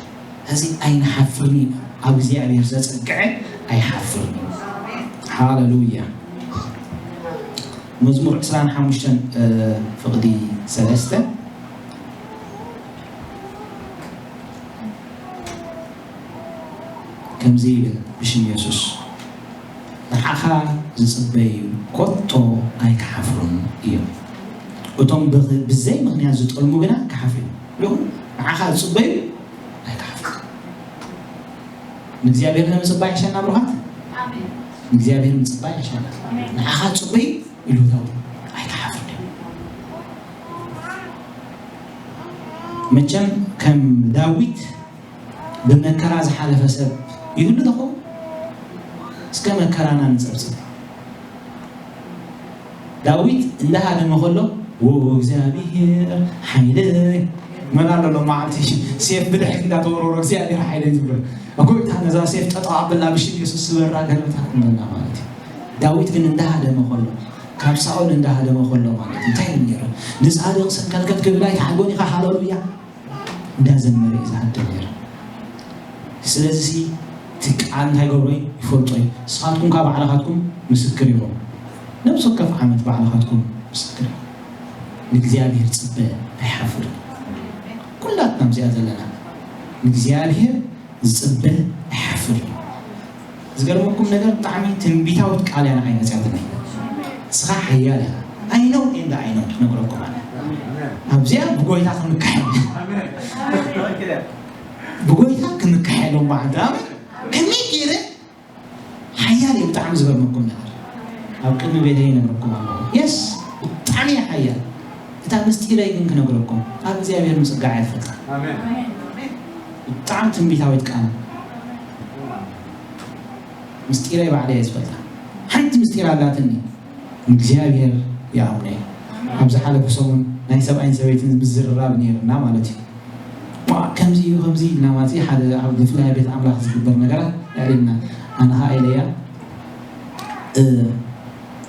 እዚ ኣይንሓፍርን ኢና። ኣብ እግዚኣብሔር ዘጸግዐ ኣይሓፍርን እዩ። ሃሌሉያ። መዝሙር ዕስራን ሓሙሽተን ፍቕዲ ሰለስተ ከምዚ ይብል ብሽም የሱስ፣ ንዓኻ ዝጽበዩ ኮቶ ኣይክሓፍሩን እዮም። እቶም ብዘይ ምኽንያት ዝጠልሙ ግና ክሓፍሩ እዮም። ንዓኻ ዝጽበዩ ኣይክሓፍሩን። ንእግዚኣብሔር ንምጽባይ ይሕሸና ብሩኻት። ንእግዚኣብሔር ምጽባይ ይሕሸና። ንዓኻ ዝጽበዩ ኢሉ ዳዊት ኣይክሓፍሩን እዮም። መቸም ከም ዳዊት ብመከራ ዝሓለፈ ሰብ ይህሉ ዶ ኸውን? እስከ መከራና ንጸብጽብ። ዳዊት እንዳሃደመ ከሎ፣ "ዎ እግዚኣብሔር ሓይለይ" መን ኣሎ ሎማዓንቲ ሴፍ ብድሕሪት እንዳተወረወረ እግዚኣብሔር ሓይለይ ዝብሎ? ጎይታ ነዛ ሴፍ ጠጠው ኣብላ ብሽም የሱስ ዝበራ ገልበታ ክንበላ ማለት እዩ። ዳዊት ግን እንዳሃደመ ከሎ ካብ ሳኦል እንዳሃደመ ከሎ ማለት እንታይ ይብል ነይሩ? ንጻድቕ ሰንከልከት ክብል ኣይትሓጎን ኢኻ። ሃሌሉያ። እንዳዘመረ እዩ ዝሃድም ነይሩ። ስለዚ እቲ ቃል እንታይ ገብሮ እዩ? ይፈልጦ እዩ። ንስኻትኩም ከዓ ባዕልኻትኩም ምስክር ኢኹም። ነብሲ ወከፍ ዓመት ባዕልኻትኩም ምስክር ኢኹም። ንእግዚኣብሔር ጽበ ኣይሓፍርን። ኩላትና ኣብዚኣ ዘለና ንእግዚኣብሔር ዝጽበ ኣይሓፍርን። ዝገርመኩም ነገር ብጣዕሚ ትንቢታዊት ቃል እያ ንዓይ መጽያትኒ። ንስኻ ሓያል ኢኻ። I know and I know ክነግረኩም ኣነ። ኣብዚኣ ብጎይታ ክንካሕ ብጎይታ ክንካሕ የሎም በዓል ኣሜን። ከመይ ገይረ ሓያል እየ ብጣዕሚ ዝገርመኩም ነገር ኣብ ቅድሚ ቤተይ ይነግረኩም ኣለኹ። የስ ብጣዕሚ እየ ሓያል። እታ ምስጢረይ ግን ክነግረኩም ኣብ እግዚኣብሔር ምጽጋዕ እየ ትፈልጣ። ብጣዕሚ ትንቢታዊት ቃል ምስጢረይ ባዕለይ እየ ዝፈልጣ። ሓንቲ ምስጢር ኣላትኒ እግዚኣብሔር ይኣምነ። ኣብ ዝሓለፈ ሰሙን ናይ ሰብኣይን ሰበይትን ምዝርራብ ነይርና ማለት እዩ። ዋ፣ ከምዚ እዩ፣ ከምዚ ኢልና ማለት እዩ። ሓደ ኣብ ብፍላይ ቤት ኣምላኽ ዝግበር ነገራት የዕሊልና። ኣነ ኸዓ ኢለያ፣ እ፣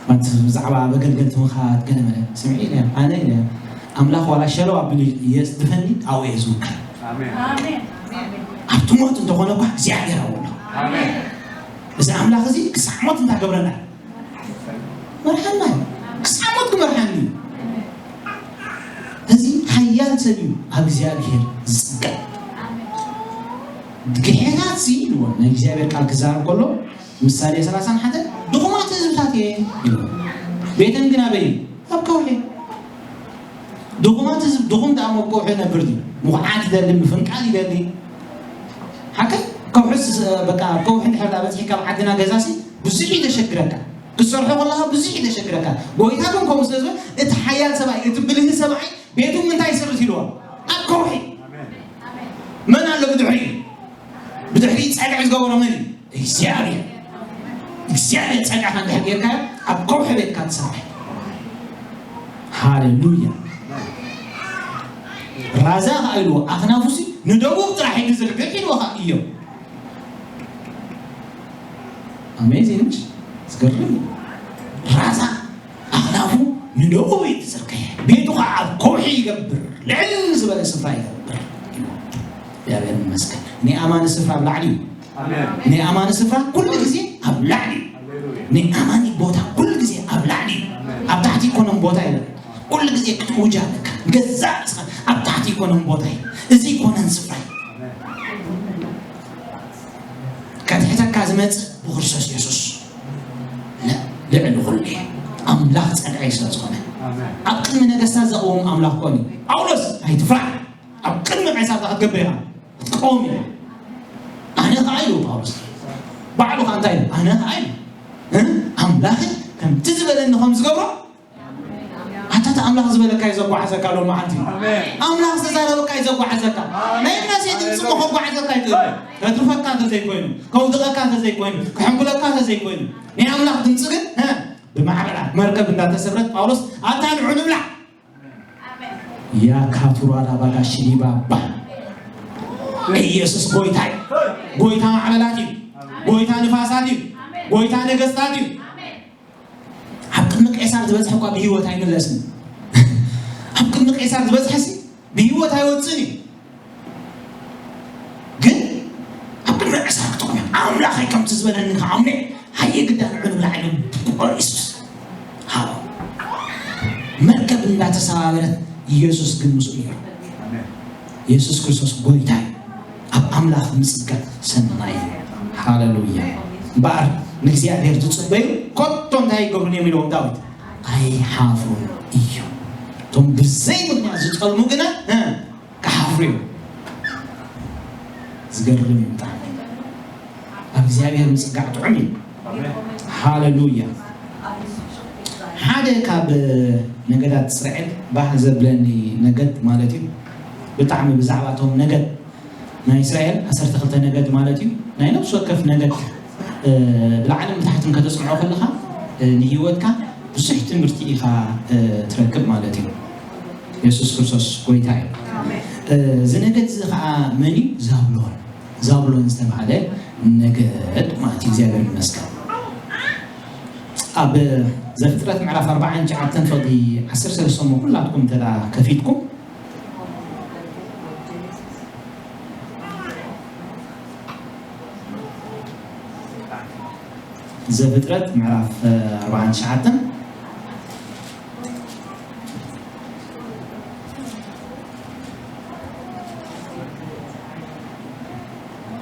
ማለት ብዛዕባ መገልገልቲ ምኻድ ገለ መለ ስምዒ ኢለያ። ኣነ ኢለያ፣ ኣምላኽ ዋላ ሸለው ኣቢሉ የጽድፈኒ፣ ኣብኡ እየ ዝውከል። ኣሜን። ኣብቲ ሞት እንተኾነ እኳ እግዚኣብሔር ኣብኡ ኣሎ። ኣሜን። እዚ ኣምላኽ እዚ ክሳዕ ሞት እንታይ ገብረና? መርሓና እዩ። ክሳዕ ሞት ክመርሓኒ እዩ። እዚ ሓያል ሰብ እዩ ኣብ እግዚኣብሔር ዝጽገዕ። ግሒታት እዚ ኢልዎ ናይ እግዚኣብሔር ቃል ክዛረብ ከሎ ምሳሌ ሰላሳን ሓደን ድኹማት ህዝብታት እየ ኢልዎ። ቤተን ግን ኣበይ እዩ? ኣብ ከውሒ። ድኹማት ህዝብ ድኹም ደኣ ኣብ ከውሒ ነብር ድዩ? ምኹዓት ይደሊ፣ ምፍንቃል ይደሊ። ሓቀይ ከውሒ ስ-፣ በቃ ከውሒ እንድሕር ደኣ በጺሕካ ኣብ ዓድና ገዛሲ ብዙሕ እዩ ዘሸግረካ። ክትሰርሖ ከለኻ ብዙሕ እዩ ዘሸግረካ። ጎይታ ግን ከምኡ ስለ ዝበለ፣ እቲ ሓያል ሰብኣይ፣ እቲ ብልሂ ሰብኣይ፣ ቤቱ ምንታይ ይስርት ኢልዎ? ኣብ ከውሒ። መን ኣሎ እግዚኣብሔር እግዚኣብሔር ጸጋኻ እንድሕር ጌርካ ኣብ ከውሒ ቤትካ ትሰርሕ። ሃሌሉያ። ራዛ ኸዓ ኢልዎ ኣኽናፉሲ ንደቡብ ጥራሕ እዩ ዝርግሕ ኢልዎ ኸዓ እዮም። ኣሜዚንግ። ዝገርም እዩ። ራዛ ኣኽናፉ ንደቡብ እዩ ዝዝርግሕ፣ ቤቱ ኸዓ ኣብ ከውሒ ይገብር፣ ልዕል ዝበለ ስፍራ ይገብር። እግዚኣብሔር ይመስገን። ናይ ኣማኒ ስፍራ ኣብ ላዕሊ እዩ። ናይ ኣማኒ ስፍራ ኩሉ ግዜ ኣብ ላዕሊ እዩ። ናይ ኣማኒ ቦታ ኩሉ ግዜ ኣብ ላዕሊ እዩ። ኣብ ታሕቲ ይኮነን ቦታ የለን። ኩሉ ግዜ ክትውጃ ኣለካ። ገዛእ ርእስኻ ኣብ ታሕቲ ይኮነን ቦታ እዩ። እዚ ይኮነን ስፍራ እዩ። ከትሕተካ ዝመጽእ ብክርስቶስ የሱስ ልዕሊ ኩሉ እዩ። ኣምላኽ ጸግዒ ስለ ዝኾነ ኣብ ቅድሚ ነገስታት ዘቕውም ኣምላኽ ኮን እዩ። ጳውሎስ ኣይትፍራሕ፣ ኣብ ቅድሚ ቄሳር ክትገብር ኢኻ ክትቀውም ኢኻ። ኣነ ኸዓ ኢሉ ጳውሎስ ባዕሉ ኸዓ እንታይ ኢሉ? ኣነ ኸዓ ኢሉ ኣምላኽ ከምቲ ዝበለኒ ከም ዝገብሮ ኣታ እቲ ኣምላኽ ዝበለካ እዩ ዘጓዓዘካ ሎም መዓልቲ። ኣምላኽ ዝተዛረበካ እዩ ዘጓዓዘካ። ናይ ምናሴ ድምፂ እሞ ከጓዓዘካ ይክእል እዩ። ከትርፈካ እንተዘይኮይኑ፣ ከውድቐካ እንተዘይኮይኑ፣ ክሕንኩለካ እንተዘይኮይኑ፣ ናይ ኣምላኽ ድምፂ ግን እ፣ ብማዕበላት መርከብ እንዳተሰብረት ጳውሎስ ኣታ ንዑ ንብላዕ። ያካቱራ ዳባጋ ሽሊባባ ኢየሱስ ጎይታ እዩ። ጎይታ ማዕበላት እዩ። ጎይታ ንፋሳት እዩ። ጎይታ ነገስታት እዩ። ኣብ ቅድሚ ቄሳር ዝበፅሐ እኳ ብህይወት ኣይምለስን። ኣብ ቅድሚ ቄሳር ዝበፅሐ ሲ ብህይወት ኣይወፅን እዩ። ግን ኣብ ቅድሚ ቄሳር ክትቆም ኣምላኸይ ከምቲ ዝበለኒ ከዓምነ ሃየ ግዳ ንዑ ንብላዕ ኢሉ ቆሪሱስ ሃው መርከብ እንዳተሰባበረት ኢየሱስ ግን ምስኡ ነይሩ። የሱስ ክርስቶስ ጎይታ እዩ። ኣብ ኣምላኽ ምጽጋዕ ሰናይ እዩ። ሃለሉያ። እምበኣር ንእግዚኣብሔር ዝጽበዩ ኮቶ እንታይ ይገብሩን እዮም ኢልዎም ዳዊት? ኣይሓፍሩን እዮም። እቶም ብዘይ ምኽንያት ዝጠልሙ ግና እ፣ ክሓፍሩ እዮም። ዝገርም እዩ ብጣዕሚ። ኣብ እግዚኣብሔር ምጽጋዕ ጥዑም እዩ። ሃለሉያ። ሓደ ካብ ነገዳት እስራኤል ባህ ዘብለኒ ነገድ ማለት እዩ። ብጣዕሚ ብዛዕባ እቶም ነገድ ናይ እስራኤል ዓሰርተ ክልተ ነገድ ማለት እዩ። ናይ ነፍሲ ወከፍ ነገድ እ፣ ብላዕልን ብታሕትን ከተጽንዖ ከለኻ እ፣ ንህይወትካ ብዙሕ ትምህርቲ ኢኻ እ፣ ትረክብ ማለት እዩ። የሱስ ክርስቶስ ጎይታ እዩ። እ፣ እዚ ነገድ እዚ ኸዓ መን እዩ? ዛብሎን። ዛብሎን ዝተባህለ ነገድ ማለት እዩ። እግዚኣብሔር ይመስገን። ኣብ ዘፍጥረት ምዕራፍ ኣርባዓን ትሽዓተን ፍቕዲ ዓሰርተ ሰለስተ እሞ ኩላትኩም እንተ ደኣ ከፊትኩም ዘፍጥረት ምዕራፍ ኣርባዓን ትሽዓተን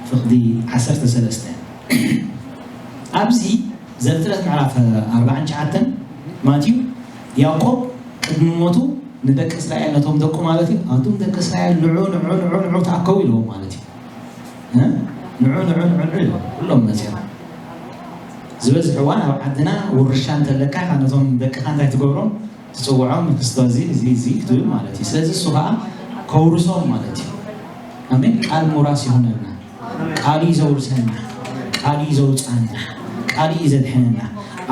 ፍቕዲ ዓሰርተ ሰለስተ። ኣብዚ ዘፍጥረት ምዕራፍ ኣርባዓን ትሽዓተን ማትዩ ያዕቆብ ቅድሚ ሞቱ ንደቂ እስራኤል ነቶም ደቁ ማለት እዩ ኣቱም ደቂ እስራኤል ንዑ ንዑ ንዑ ንዑ ተኣከቡ ኢልዎም ማለት እዩ። እ? ንዑ ንዑ ንዑ ንዑ ኢልዎም ኩሎም መፅኦም ዝበዝሕዋ ናብ ዓድና ውርሻ እንተለካ ኢኻ ነቶም ደቅኻ እንታይ ትገብሮም ትፅውዖም ክስቶ እዚ እዚ እዚ ክትብል ማለት እዩ። ስለዚ እሱ ከዓ ከውርሶም ማለት እዩ። ኣሜን። ቃል ምውራስ ይሆነልና። ቃሉ እዩ ዘውርሰና፣ ቃሉ እዩ ዘውፅኣና፣ ቃሉ እዩ ዘድሕነና።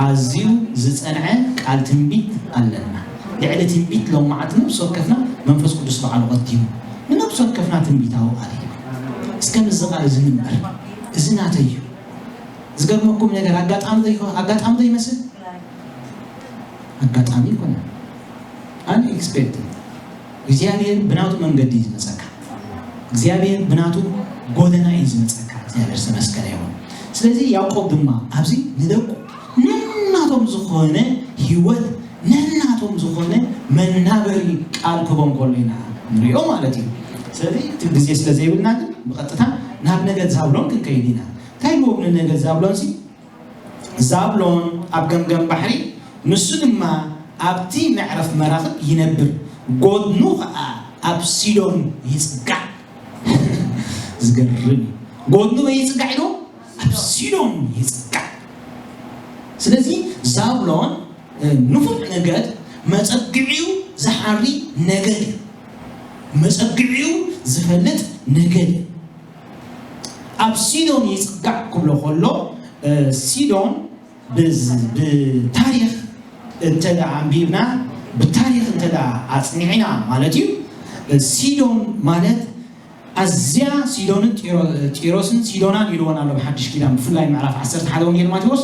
ኣዝዩ ዝፀንዐ ቃል ትንቢት ኣለና። ልዕሊ ትንቢት ሎም መዓልቲ ነብሲ ወከፍና መንፈስ ቅዱስ በዓሉ ቀዲሙ ንነብሲ ወከፍና ትንቢታዊ ቃል እዩ። እስከ ምስዚ ቃል እዚ ንንበር። እዚ ናተይ እዩ። ዝገርመኩም ነገር ኣጋጣሚ ዶ ይኮ- ኣጋጣሚ ዶ ይመስል? ኣጋጣሚ ይኮነ ኣንኤክስፔክትድ። እግዚኣብሔር ብናቱ መንገዲ እዩ ዝመፀካ። እግዚኣብሔር ብናቱ ጎደና እዩ ዝመፀካ። እግዚኣብሔር ዝተመስገነ ይኹን። ስለዚ ያዕቆብ ድማ ኣብዚ ንደቁ ነናቶም ዝኾነ ህይወት ነናቶም ዝኾነ መናበሪ ቃል ክቦም ከሎ ኢና ንሪኦ ማለት እዩ። ስለዚ እቲ ግዜ ስለ ዘይብልና ግን ብቐጥታ ናብ ነገድ ዛብሎን ክንከይድ ኢና። እንታይ ልዎም ንነገድ ዛብሎን ሲ ዛብሎን ኣብ ገምገም ባሕሪ ንሱ ድማ ኣብቲ መዕረፍ መራኽብ ይነብር፣ ጎድኑ ኸዓ ኣብ ሲዶን ይጽጋዕ። ዝገርም እዩ። ጎድኑ በይ ይጽጋዕ ኢሉ ኣብ ሲዶን ይጽጋዕ። ስለዚ ዛብሎን ንፉዕ ነገድ መጸግዒኡ ዝሓሪ ነገድ እዩ። መጸግዒኡ ዝፈልጥ ነገድ እዩ። ኣብ ሲዶን ይጽጋዕ ክብሎ ከሎ፣ ሲዶን ብታሪኽ እንተ ደኣ ኣንቢብና፣ ብታሪኽ እንተ ደኣ ኣጽኒዕና ማለት እዩ። ሲዶን ማለት ኣዝያ፣ ሲዶንን ጢሮስን ሲዶናን ኢልዎን ኣሎ ብሓድሽ ኪዳን፣ ብፍላይ ምዕራፍ ዓሰርተ ሓደ ወንጌል ማቴዎስ።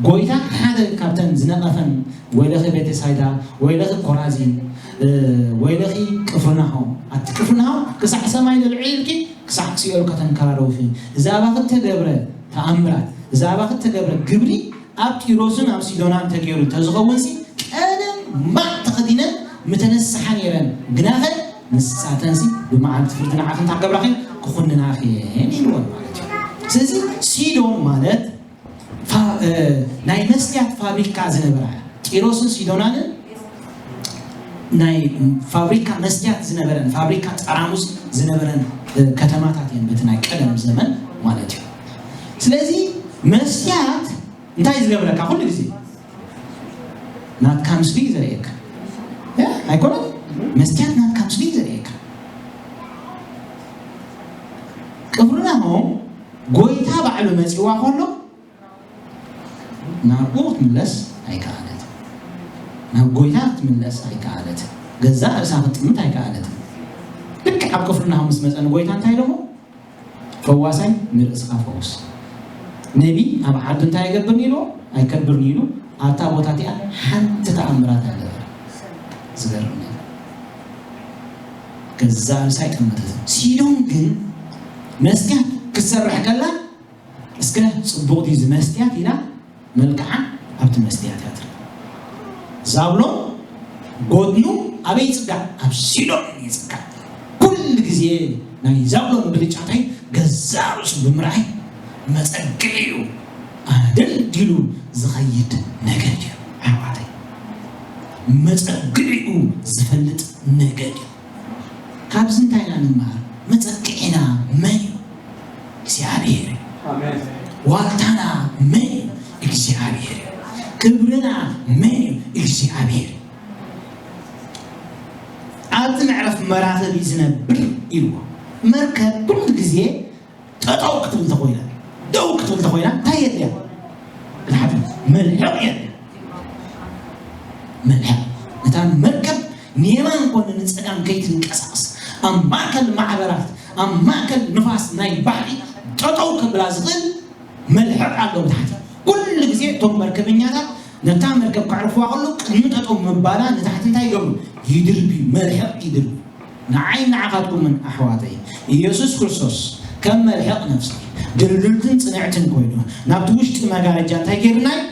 ጎይታ ሓደ ካብተን ዝነቐፈን፣ ወይለኺ ቤተሳይዳ፣ ወይለኺ ኮራዚን፣ ወይለኺ ቅፍርናሆም፣ ኣቲ ቅፍርናሆም ክሳዕ ሰማይ ልዕል ኢልኪ ክሳዕ ሲኦል ከተንከራረዊ ኢኺ። እዛ ኣባኺ እተገብረ ተኣምራት፣ እዛ ኣባኺ እተገብረ ግብሪ ኣብ ጢሮስን ኣብ ሲዶናን ተገይሩ እንተዝኸውን ሲ ቀደም ማዕ ተኸዲነን ምተነስሓ ነይረን። ግናኸ ንሳተንሲ ብመዓልቲ ፍርዲ ንዓኽን እንታይ ክገብራኺ? ክኹንናኺ እየን ኢልወን ማለት እዩ። ስለዚ ሲዶን ማለት ናይ መስትያት ፋብሪካ ዝነበራ፣ ጢሮስን ሲዶናንን ናይ ፋብሪካ መስትያት ዝነበረን ፋብሪካ ጠራሙስ ዝነበረን ከተማታት እየን በቲ ናይ ቀደም ዘመን ማለት እዩ። ስለዚ መስትያት እንታይ ዝገብረካ? ኩሉ ግዜ ናትካ ምስሊ እዩ ዘርእየካ። ያ ኣይኮነን? መስትያት ናትካ ምስሊ እዩ ዘርእየካ። ቅፍርናሆም ጎይታ ባዕሉ መጺዋ ከሎ ናብኡ ክትምለስ ኣይከኣለትን። ናብ ጎይታ ክትምለስ ኣይከኣለትን። ገዛእ ርእሳ ክትጥምት ኣይከኣለትን። ልክዕ ኣብ ቅፍርናሆም ምስ መጸ ንጎይታ እንታይ ኢሎሞ? ፈዋሳይ ንርእስኻ ፈውስ። ነቢ ኣብ ዓዱ እንታይ ኣይገብርን ኢልዎ? ኣይከብርን ኢሉ ኣብታ ቦታ እቲኣ ሓንቲ ተኣምራት ኣይገበረ። ዝገርም እዩ። ገዛእ ርእሳ ኣይጠመተትን። ሲዶን ግን መስትያት ክትሰርሕ ከላ እስከ ጽቡቕ ድዩ እዚ መስትያት ኢላ መልክዓ ኣብቲ መስትያት እያ ትርኢ። ዛብሎን ጎድኑ ኣበይ ይጽጋዕ? ኣብ ሲዶን ይጽጋዕ። ኩሉ ግዜ ናይ ዛብሎን ብልጫ እንታይ? ገዛእ ርእሱ ብምርኣይ መጸግዒኡ ኣደልዲሉ ዝኸይድ ነገድ እዩ። ኣሕዋተይ፣ መጸግዒኡ ዝፈልጥ ነገድ እዩ። ካብዚ እንታይ ኢና ንመሃር? መጸግዒና መን እዩ? እግዚኣብሔር እዩ። ዋልታና መን እዩ? እግዚኣብሔር እዩ። ክብርና መን እዩ? እግዚኣብሔር እዩ። ኣብቲ መዕረፊ መራኽብ እዩ ዝነብር ኢልዎ። መርከብ ኩሉ ግዜ ጠጠው ክትብል እንተኾይና፣ ደው ክትብል እንተኾይና እንታይ የድልያ? ንሓደ መልሕቕ የድልያ። መልሕቕ ነታ መርከብ ንየማን ኮነ ንጸጋም ከይትንቀሳቐስ፣ ኣብ ማእከል ማዕበላት፣ ኣብ ማእከል ንፋስ ናይ ባሕሪ ጠጠው ከብላ ዝኽእል መልሕቕ ኣሎ ብታሕቲ። ኩሉ ግዜ እቶም መርከበኛታት ነታ መርከብ ከዕርፍዋ ከለዉ ቅድሚ ጠጠው ምባላ ንታሕቲ እንታይ ይገብሩ? ይድርብዩ፣ መልሕቕ ይድርብዩ። ንዓይ ንዓኻትኩምን ኣሕዋተይ፣ ኢየሱስ ክርስቶስ ከም መልሕቕ ነፍሲ ድልድልትን ጽንዕትን ኮይኑ ናብቲ ውሽጢ መጋረጃ እንታይ ገይርና እዩ?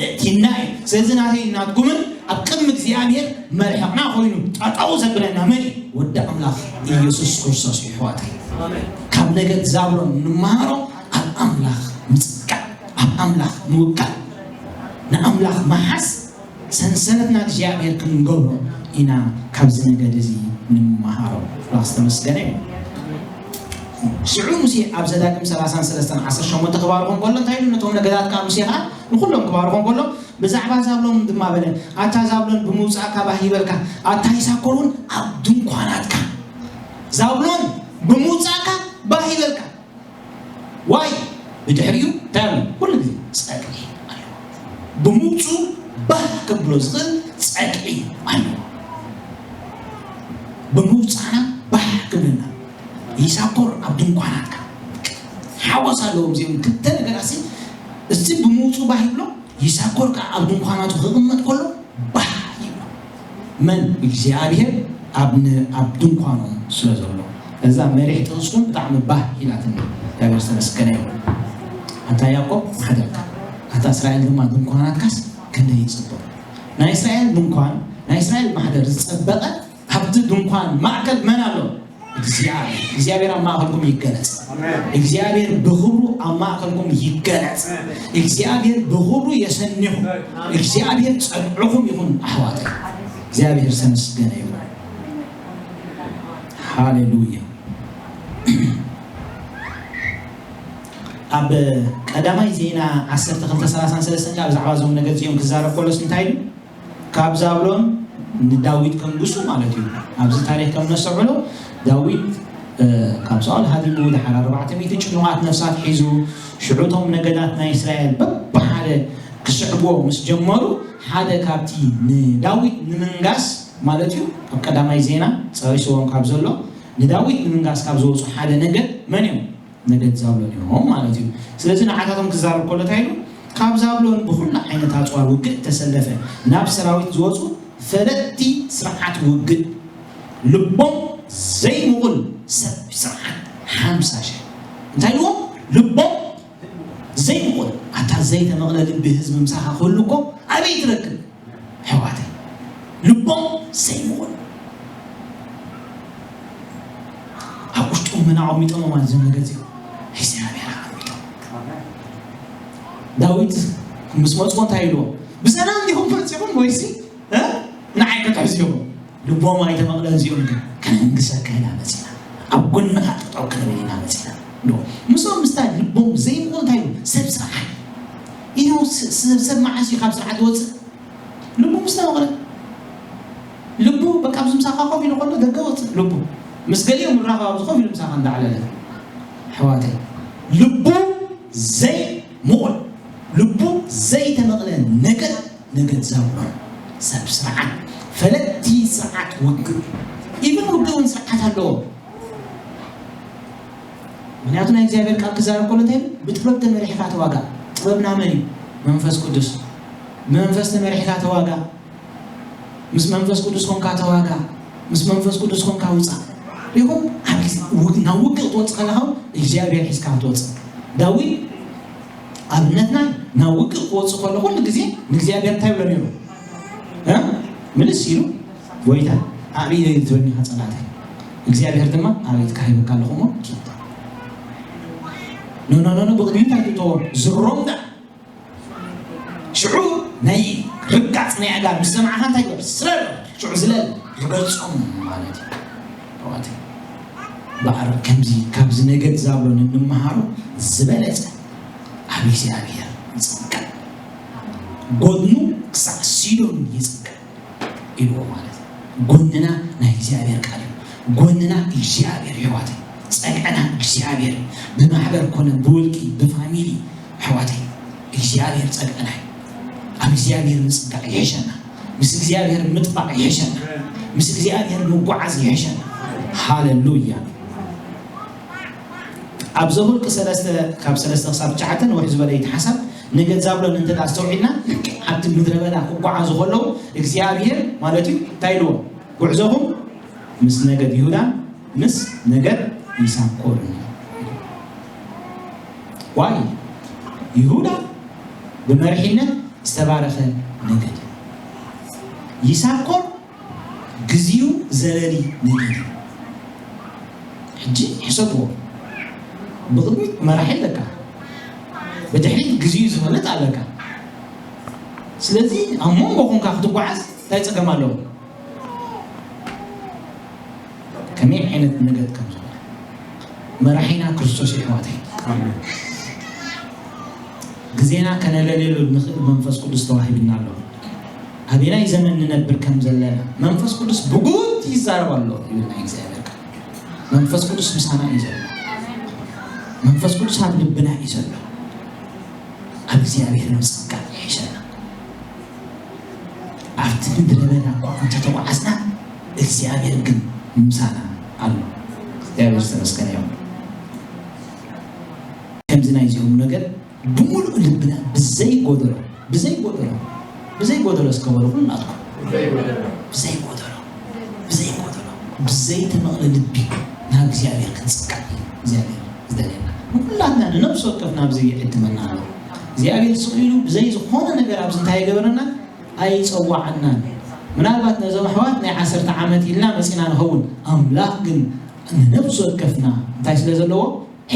እእቲና እዩ። ስለዚ ናተይ ናትኩምን ኣብ ቅድሚ እግዚኣብሔር መልሕቕና ኮይኑ ጠጠው ዘብለና መን እዩ? ወዲ ኣምላኽ ኢየሱስ ክርስቶስ እዩ። ኣሕዋተይ፣ ካብ ነገድ ዛብሎን ንምሃሮ ኣብ ኣምላኽ ምጽጋዕ፣ ኣብ ኣምላኽ ምውካል፣ ንኣምላኽ ምሓዝ ሰንሰለትና እግዚኣብሔር ክንገብሮ ኢና ካብዚ ነገድ እዚ ንምሃሮ። ኣምላኽ ዝተመስገነ እዩ። ሽዑ ሙሴ ኣብ ዘዳግም ሰላሳን ሰለስተን ዓሰርተ ሸሞንተ ክባርኾም ከሎ እንታይ ኢሉ ነቶም ነገዳት? ከዓ ሙሴ ከዓ ንኹሎም ክባርኾም ከሎ ብዛዕባ ዛብሎን ድማ በለ፣ ኣታ ዛብሎን ብምውጻእካ ባህ ይበልካ፣ ኣታ ይሳኮር እውን ኣብ ድንኳናትካ። ዛብሎን ብምውጻእካ ባህ ይበልካ። ዋይ ብድሕሪኡ እንታይ ኣሎ? ኩሉ ግዜ ጸግዒ ኣሎ። ብምውጹ ባህ ከብሎ ዝኽእል ጸግዒ ኣሎ። ብምውጻና ባህ ክብልና ይሳኮር ኣብ ድንኳናትካ ሓጎስ ኣለዎም። እዚኦም ክልተ ነገራት ሲ፣ እዚ ብምውጹ ባህ ይብሎ፣ ይሳኮር ከዓ ኣብ ድንኳናቱ ክቕመጥ ከሎ ባህ ይብሎ። መን? እግዚኣብሔር ኣብ ን-፣ ኣብ ድንኳኖም ስለ ዘሎ። እዛ መሪሕ ጥቕስኩም ብጣዕሚ ባህ ኢላትኒ። እግዚኣብሔር ዝተመስገነ ይኹን። ኣታ ያዕቆብ ማሕደርካ፣ ኣታ እስራኤል ድማ ድንኳናትካስ ክንደይ ይጽብቕ። ናይ እስራኤል ድንኳን፣ ናይ እስራኤል ማሕደር ዝጸበቐ ኣብቲ ድንኳን ማእከል መን ኣሎ? እግዚኣብሔር። እግዚኣብሔር ኣብ ማእከልኩም ይገለጽ። ኣሜን። እግዚኣብሔር ብኽብሩ ኣብ ማእከልኩም ይገለጽ። እግዚኣብሔር ብኽብሩ የሰኒኹም። እግዚኣብሔር ጸግዕኹም ይኹን ኣሕዋተይ። እግዚኣብሔር ዝተመስገነ ይኹን። ሃሌሉያ። ኣብ ቀዳማይ ዜና ዓሰርተ ክልተ ሰላሳን ሰለስተን ብዛዕባ እዞም ነገድ እዚኦም ክዛረብ ከሎስ እንታይ ኢሉ? ካብ ዛብሎን ንዳዊት ከንግሱ ማለት እዩ። ኣብዚ ታሪኽ ከም ነስተውዕሎ ዳዊት ካብ ሳኦል ሃዲሙ ድሓር ኣርባዕተ ሚእቲ ጭኑቓት ነፍሳት ሒዙ፣ ሽዑ እቶም ነገዳት ናይ እስራኤል በብሓደ ክስዕብዎ ምስ ጀመሩ፣ ሓደ ካብቲ ንዳዊት ንምንጋስ ማለት እዩ፣ ኣብ ቀዳማይ ዜና ጸሪስዎም ካብ ዘሎ ንዳዊት ንምንጋስ ካብ ዝወጹ ሓደ ነገድ መን እዮም? ነገድ ዛብሎን እዮም ማለት እዩ። ስለዚ ንዓታቶም ክዛረብ ከሎ እንታይ ኢሉ? ካብ ዛብሎን ብኹሉ ዓይነት ኣጽዋር ውግእ ተሰለፈ፣ ናብ ሰራዊት ዝወጹ ፈለጥቲ ስርዓት ውግእ፣ ልቦም ዘይምቑል ሰብ ስርዓት ሓምሳ ሽሕ እንታይ ኢልዎም? ልቦም ዘይምቑል። ኣታ ዘይተመቕለ ልቢ ህዝቢ ምሳኻ ክህሉ እኮ ኣበይ ትረክብ? ኣሕዋተይ፣ ልቦም ዘይምቑል ኣብ ውሽጦም መን ኣቐሚጦም ማለት እዞም ነገድ እዚኦም እግዚኣብሔር ኣቐሚጦም። ዳዊት ምስ መፅኡ እንታይ ኢልዎ? ብሰላም ዲኹም መፂኹም ወይሲ እ? ንዓይ ክትሕዝዎ? ልቦም ኣይተመቕለን እዚኦም ግን ከነንግሰካ ኢና መፂና፣ ኣብ ጎንኻ ጠጠው ክንብል ኢና መፂና። ዶ ምስኦም ምስታ ልቦም ዘይምቑል እንታይ እዩ? ሰብ ስርዓት እዩ። ሰብ ሰብ መዓስ እዩ ካብ ስርዓት ዝወፅእ? ልቡ ምስ ተመቕለ፣ ልቡ በቃ ኣብዚ ምሳኻ ኮፍ ኢሉ ከሎ ደገ ወፅእ ልቡ ምስ ገሊኦም ምራኸብ ኣብዚ ኮፍ ኢሉ ምሳኻ እንዳዕለለ ኣሕዋተይ፣ ልቡ ዘይምቑል፣ ልቡ ዘይተመቕለ ነገድ፣ ነገድ ዛብሎን ሰብ ስርዓት፣ ፈለጥቲ ስርዓት ውግእ። ኢብን ውግእ እውን ስርዓት ኣለዎ። ምክንያቱ ናይ እግዚኣብሔር ቃል ክዛረብ ከሎ እንታይ ይብል? ብጥበብ ተመሪሕካ ተዋጋ። ጥበብ ናመን እዩ? መንፈስ ቅዱስ። ብመንፈስ ተመሪሕካ ተዋጋ። ምስ መንፈስ ቅዱስ ኮንካ ተዋጋ። ምስ መንፈስ ቅዱስ ኮንካ ውፃእ። ሪኹም? ኣብ ግዜ ውግ- ናብ ውግእ ክትወፅእ ከለኻ እውን እግዚኣብሔር ሒዝካ ክትወፅእ። ዳዊት ኣብነትና ናብ ውግእ ክወፅእ ከሎ ኩሉ ግዜ ንእግዚኣብሔር እንታይ ይብሎ ነይሩ? እ? ምልስ ኢሉ ጎይታ ኣዕብይ ትበኒኻ ጸላእተይ እግዚኣብሔር ድማ ኣበይት ካሂበካ ኣለኹ እሞ ኪድ። ኖ ኖ ኖ ኖ ብቕድሚት ኣይትእተዎ ዝሮም ደኣ ሽዑ ናይ ርጋጽ ናይ ኣጋር ምስ ሰማዕኻ እንታይ ግበር ስረር ሽዑ ዝለል ርገጾም ማለት እዩ። ኣሕዋተይ በኣር ከምዚ ካብዚ ነገድ ዛብሎን እንመሃሮ ዝበለጸ ኣብ እግዚኣብሔር ይጽንቀል ጎድኑ ክሳዕ ሲዶን ይጽንቀል ኢልዎ ማለት እዩ። ጎንና ናይ እግዚኣብሔር ቃል እዩ። ጎንና እግዚኣብሔር ኣሕዋተይ ጸግዕና እግዚኣብሔር እዩ። ብማሕበር ኮነ ብውልቂ ብፋሚሊ ኣሕዋተይ እግዚኣብሔር ጸግዕና እዩ። ኣብ እግዚኣብሔር ምጽጋዕ ይሕሸና። ምስ እግዚኣብሔር ምጥባቕ ይሕሸና። ምስ እግዚኣብሔር ምጓዓዝ ይሕሸና። ሃለሉያ። ኣብ ዘሁልቂ ሰለስተ ካብ ሰለስተ ክሳብ ትሽዓተ ንውሕ ዝበለ እቲ ሓሳብ ነገድ ዛብሎን እንተ ኣስተውዒልና ልክዕ ኣብቲ ምድረ በዳ ክጓዓዙ ከለዉ እግዚኣብሔር ማለት እዩ እንታይ ኢልዎም? ጉዕዞኹም ምስ ነገድ ይሁዳን ምስ ነገድ ይሳኮርን እዩ። ዋይ ይሁዳ ብመሪሕነት ዝተባረኸ ነገድ ይሳኮር ግዜኡ ዘለሊ ነገር እዩ። ሕጂ ሕሰብዎ። ብቕድሚት መራሒ ኣለካ፣ ብድሕሪት ግዜኡ ዝፈልጥ ኣለካ። ስለዚ ኣብ መንጎ ኮንካ ክትጓዓዝ እንታይ ጸገም ኣለዎ? ከመይ ዓይነት ነገድ ከም ዝኾነ መራሒና ክርስቶስ እዩ ኣሕዋተይ። ግዜና ከነለልየሉ ንኽእል መንፈስ ቅዱስ ተዋሂብና ኣሎ። ኣበናይ ዘመን ንነብር ከም ዘለና መንፈስ ቅዱስ ብጉት ይዛረብ ኣሎ ይብል ናይ እግዚኣብሔር ቃል። መንፈስ ቅዱስ ምሳና እዩ ዘሎ። መንፈስ ቅዱስ ኣብ ልብና እዩ ዘሎ። ኣብ እግዚኣብሔር ምጽጋዕ ይሕሸና። ኣብቲ ምድረ በዳ እኳ እንተተጓዓዝና እግዚኣብሔር ግን ምሳና ኣሎ። እግዚኣብሔር ዝተመስገነ ይኹን። ከምዚ ናይ እዚኦም ነገር ብምሉእ ልብና ብዘይ ጎደሎ ብዘይ ጎደሎ ብዘይ ጎደሎ እስከ በሉ ኩላትኩም ብዘይ ጎደሎ ብዘይ ጎደሎ ብዘይ ተመቕለ ልቢ ናብ እግዚኣብሔር ክንጽጋዕ እዩ እግዚኣብሔር ዝደልየና። ንኩላትና ንነፍሲ ወከፍና ኣብዚ ይዕድመና ኣሎ። እግዚኣብሔር ስቕ ኢሉ ብዘይ ዝኾነ ነገር ኣብዚ እንታይ ይገበረና ኣይጸዋዓናን። ምናልባት ነዞም ኣሕዋት ናይ ዓሰርተ ዓመት ኢልና መጺና ንኸውን። ኣምላኽ ግን ንነፍሲ ወከፍና እንታይ ስለ ዘለዎ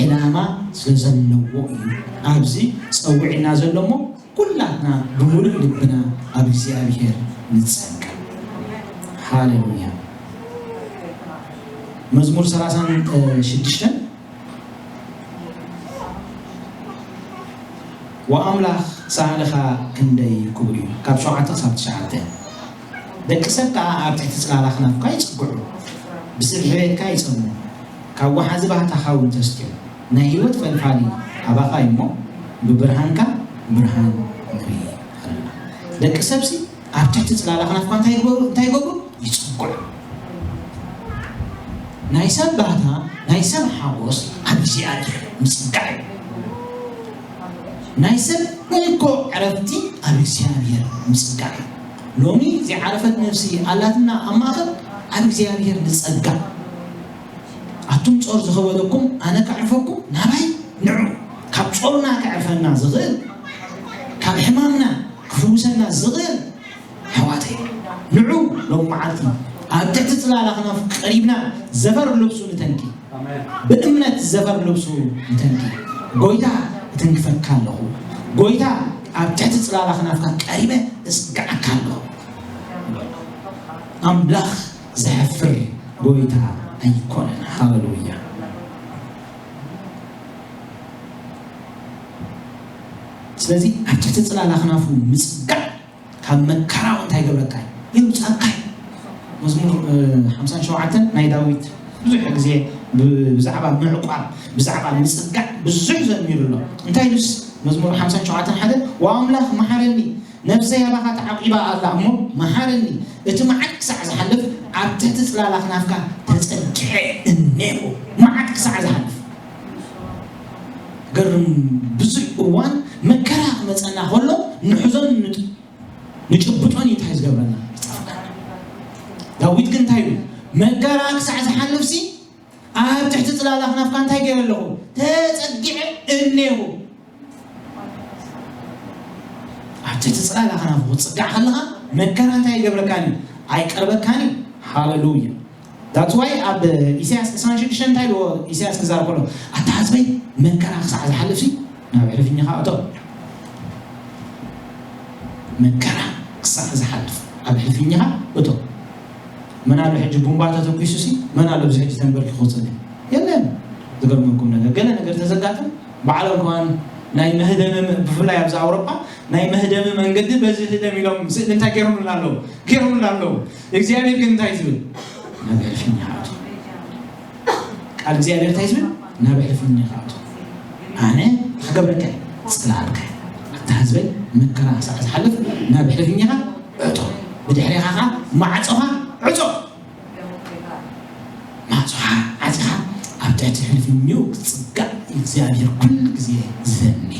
ዕላማ ስለ ዘለዎ እዩ ኣብዚ ጸዊዕና ዘሎ እሞ ኩላትና ብምሉእ ልብና ኣብ እግዚኣብሔር ንጸንቀል። ሃሌሉያ። መዝሙር ሰላሳን ሽዱሽተን ወኣምላኽ ሳህልኻ ክንደይ ክቡር እዩ። ካብ ሸውዓተ ክሳብ ትሽዓተ ደቂ ሰብ ከዓ ኣብ ትሕቲ ጽላላኽ ናፍካ ይጽግዑ፣ ብስብ ሕሬትካ ይጸሙ። ካብ ወሓዚ ባህታኻ እውን ተስትዮም፣ ናይ ህይወት ፈልፋሊ ኣባኻ እዩ እሞ፣ ብብርሃንካ ብርሃን ንርኢ ኣለና። ደቂ ሰብሲ ኣብ ትሕቲ ጽላል ኣኽናፍካ እንታይ ይገብሩ? እንታይ ይገብሩ? ይጽግዑ። ናይ ሰብ ባህታ፣ ናይ ሰብ ሓጎስ ኣብ እግዚኣብሔር ምጽጋዕ እዩ። ናይ ሰብ እንኮ ዕረፍቲ ኣብ እግዚኣብሔር ምጽጋዕ እዩ። ሎሚ ዘይዓረፈት ነፍሲ ኣላትና ኣብ ማእከል፣ ኣብ እግዚኣብሔር ንጸጋዕ። ኣቱም ጾር ዝኸበደኩም ኣነ ከዕርፈኩም ናባይ ንዑ። ካብ ጾርና ከዕርፈና ዝኽእል፣ ካብ ሕማምና ክፍውሰና ዝኽእል ኣሕዋተይ፣ ንዑ ሎም መዓልቲ ኣብ ትሕቲ ጽላል ኣኽናፍ ቀሪብና ዘፈር ልብሱ ንተንኪ። ብእምነት ዘፈር ልብሱ ንተንኪ። ጎይታ እትንክፈካ ኣለኹ። ጎይታ ኣብ ትሕቲ ጽላል ኣኽናፍካ ቀሪበ እጽግዓካ ኣለኹ። ኣምላኽ ዘሕፍር ጎይታ ኣይኮነን። ሃሌሉያ። ስለዚ ኣብ ትሕቲ ጽላል ኣኽናፉ ምጽጋዕ ካብ መከራው እንታይ ይገብረካ እዩ? ይውጻካ እዩ። መዝሙር ሓምሳን ሸውዓተን ናይ ዳዊት ብዙሕ ግዜ ብዛዕባ ምዕቋብ፣ ብዛዕባ ምጽጋዕ ብዙሕ ዘሚሩ ኣሎ። እንታይ ኢሉስ መዝሙር ሓምሳን ሸውዓተን ሓደ? ወኣምላኽ መሓረኒ፣ ነፍሰይ ኣባኻ ተዓቂባ ኣላ እሞ መሓረኒ፣ እቲ መዓት ክሳዕ ዝሓልፍ ኣብ ትሕቲ ጽላል ኣኽናፍካ ተጸጊዐ እኔኹ። መዓት ክሳዕ ዝሓልፍ። ገርም። ብዙሕ እዋን መከራ ክመጸና ከሎ ንሕዞን ንጭብጦን እንታይ ዝገብረና? ዳዊት ግን እንታይ ኢሉ? መከራ ክሳዕ ዝሓልፍሲ ኣብ ትሕቲ ጽላል ኣኽናፍካ እንታይ ገይረ ኣለኹ? ተጸጊዐ እኔኹ። ኣብ ትሕቲ ጽላል ኣኽናፉ ክትጽጋዕ ከለኻ መከራ እንታይ ይገብረካን እዩ? ኣይቀርበካን እዩ። ሃሌሉያ። That's why ኣብ ኢሳያስ ዕስራን ሽዱሽተን እንታይ ኢልዎ? ኢሳያስ ክዛረብ ከሎ ኣታ ህዝበይ መከራ ክሳዕ ዝሓልፍ ሲ ናብ ሕልፍኛኻ እቶ። መከራ ክሳዕ ዝሓልፍ ኣብ ሕልፍኛኻ እቶ። መን ኣሎ ሕጂ ቡምባ ተተኩሱ ሲ መን ኣሎ ብዚ ሕጂ ተንበርኪኹ ክጽሊ? የለን። ዝገርመኩም ነገር ገለ ነገር ተዘጋጥም ባዕሎም ከዋን ናይ መህደሚ ብፍላይ ኣብዚ ኣውሮፓ ናይ መህደሚ መንገዲ በዚ ህደም ኢሎም ስእሊ እንታይ ገይሮምልና ኣለዉ? ገይሮምልና ኣለዉ። እግዚኣብሔር ግን እንታይ ዝብል? ናብ ሕልፍኛ ኣቶ። ቃል እግዚኣብሔር እንታይ ዝብል? ናብ ሕልፍኛ ኣቶ። ኣነ ክገብረካ እየ፣ ጽላልካ እየ። ኣታ ህዝበይ መከራ ክሳዕ ዝሓልፍ ናብ ሕልፍኛኻ እቶ። ብድሕሬኻ ኸዓ ማዕጾኻ ዕጾ። ማዕጾኻ ዓጺኻ ኣብ ትሕቲ ሕልፍኝኡ ክትጽጋዕ እግዚኣብሔር ኩሉ ግዜ ዝደሊ።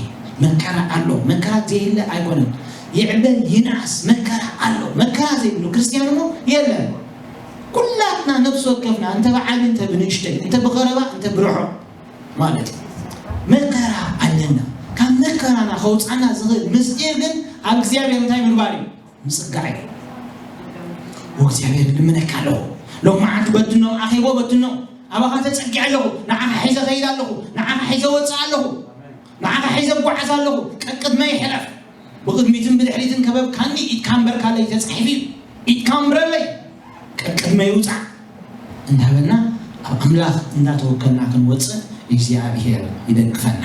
መከራ ኣሎ። መከራ ዘየለ ኣይኮነን። ይዕበ ይንኣስ መከራ ኣሎ። መከራ ዘይብሉ ክርስትያን እሞ የለን። ኩላትና ነፍሲ ወከፍና እንተ ብዓቢ እንተ ብንእሽተይ እንተ ብቐረባ እንተ ብርሑቕ ማለት እዩ። መከራ ኣለና። ካብ መከራና ከውፃና ዝኽእል ምስጢር ግን ኣብ እግዚኣብሔር እንታይ ምግባር እዩ? ምጽጋዕ እዩ። ወእግዚኣብሔር ልምነካ ኣለኹ። ሎም መዓልቲ በትኖም ኣኼቦ በትኖም ኣባኻ ተጸጊዐ ኣለኹ። ንዓኻ ሒዘ ኸይድ ኣለኹ። ንዓኻ ሒዘ ወጽእ ኣለኹ። ንዓኻ ሒዘ ጓዓዝ ኣለኹ። ቀቅድመይ ሕለፍ። ብቕድሚትን ብድሕሪትን ከበብካኒ ኢድካ እምበርካለይ ተጻሒፉ እዩ። ኢድካ እምብረለይ። ቀቅድመይ ውጻእ። እንዳበልና ኣብ ኣምላኽ እንዳተወከልና ክንወጽእ እግዚኣብሔር ይደግፈና።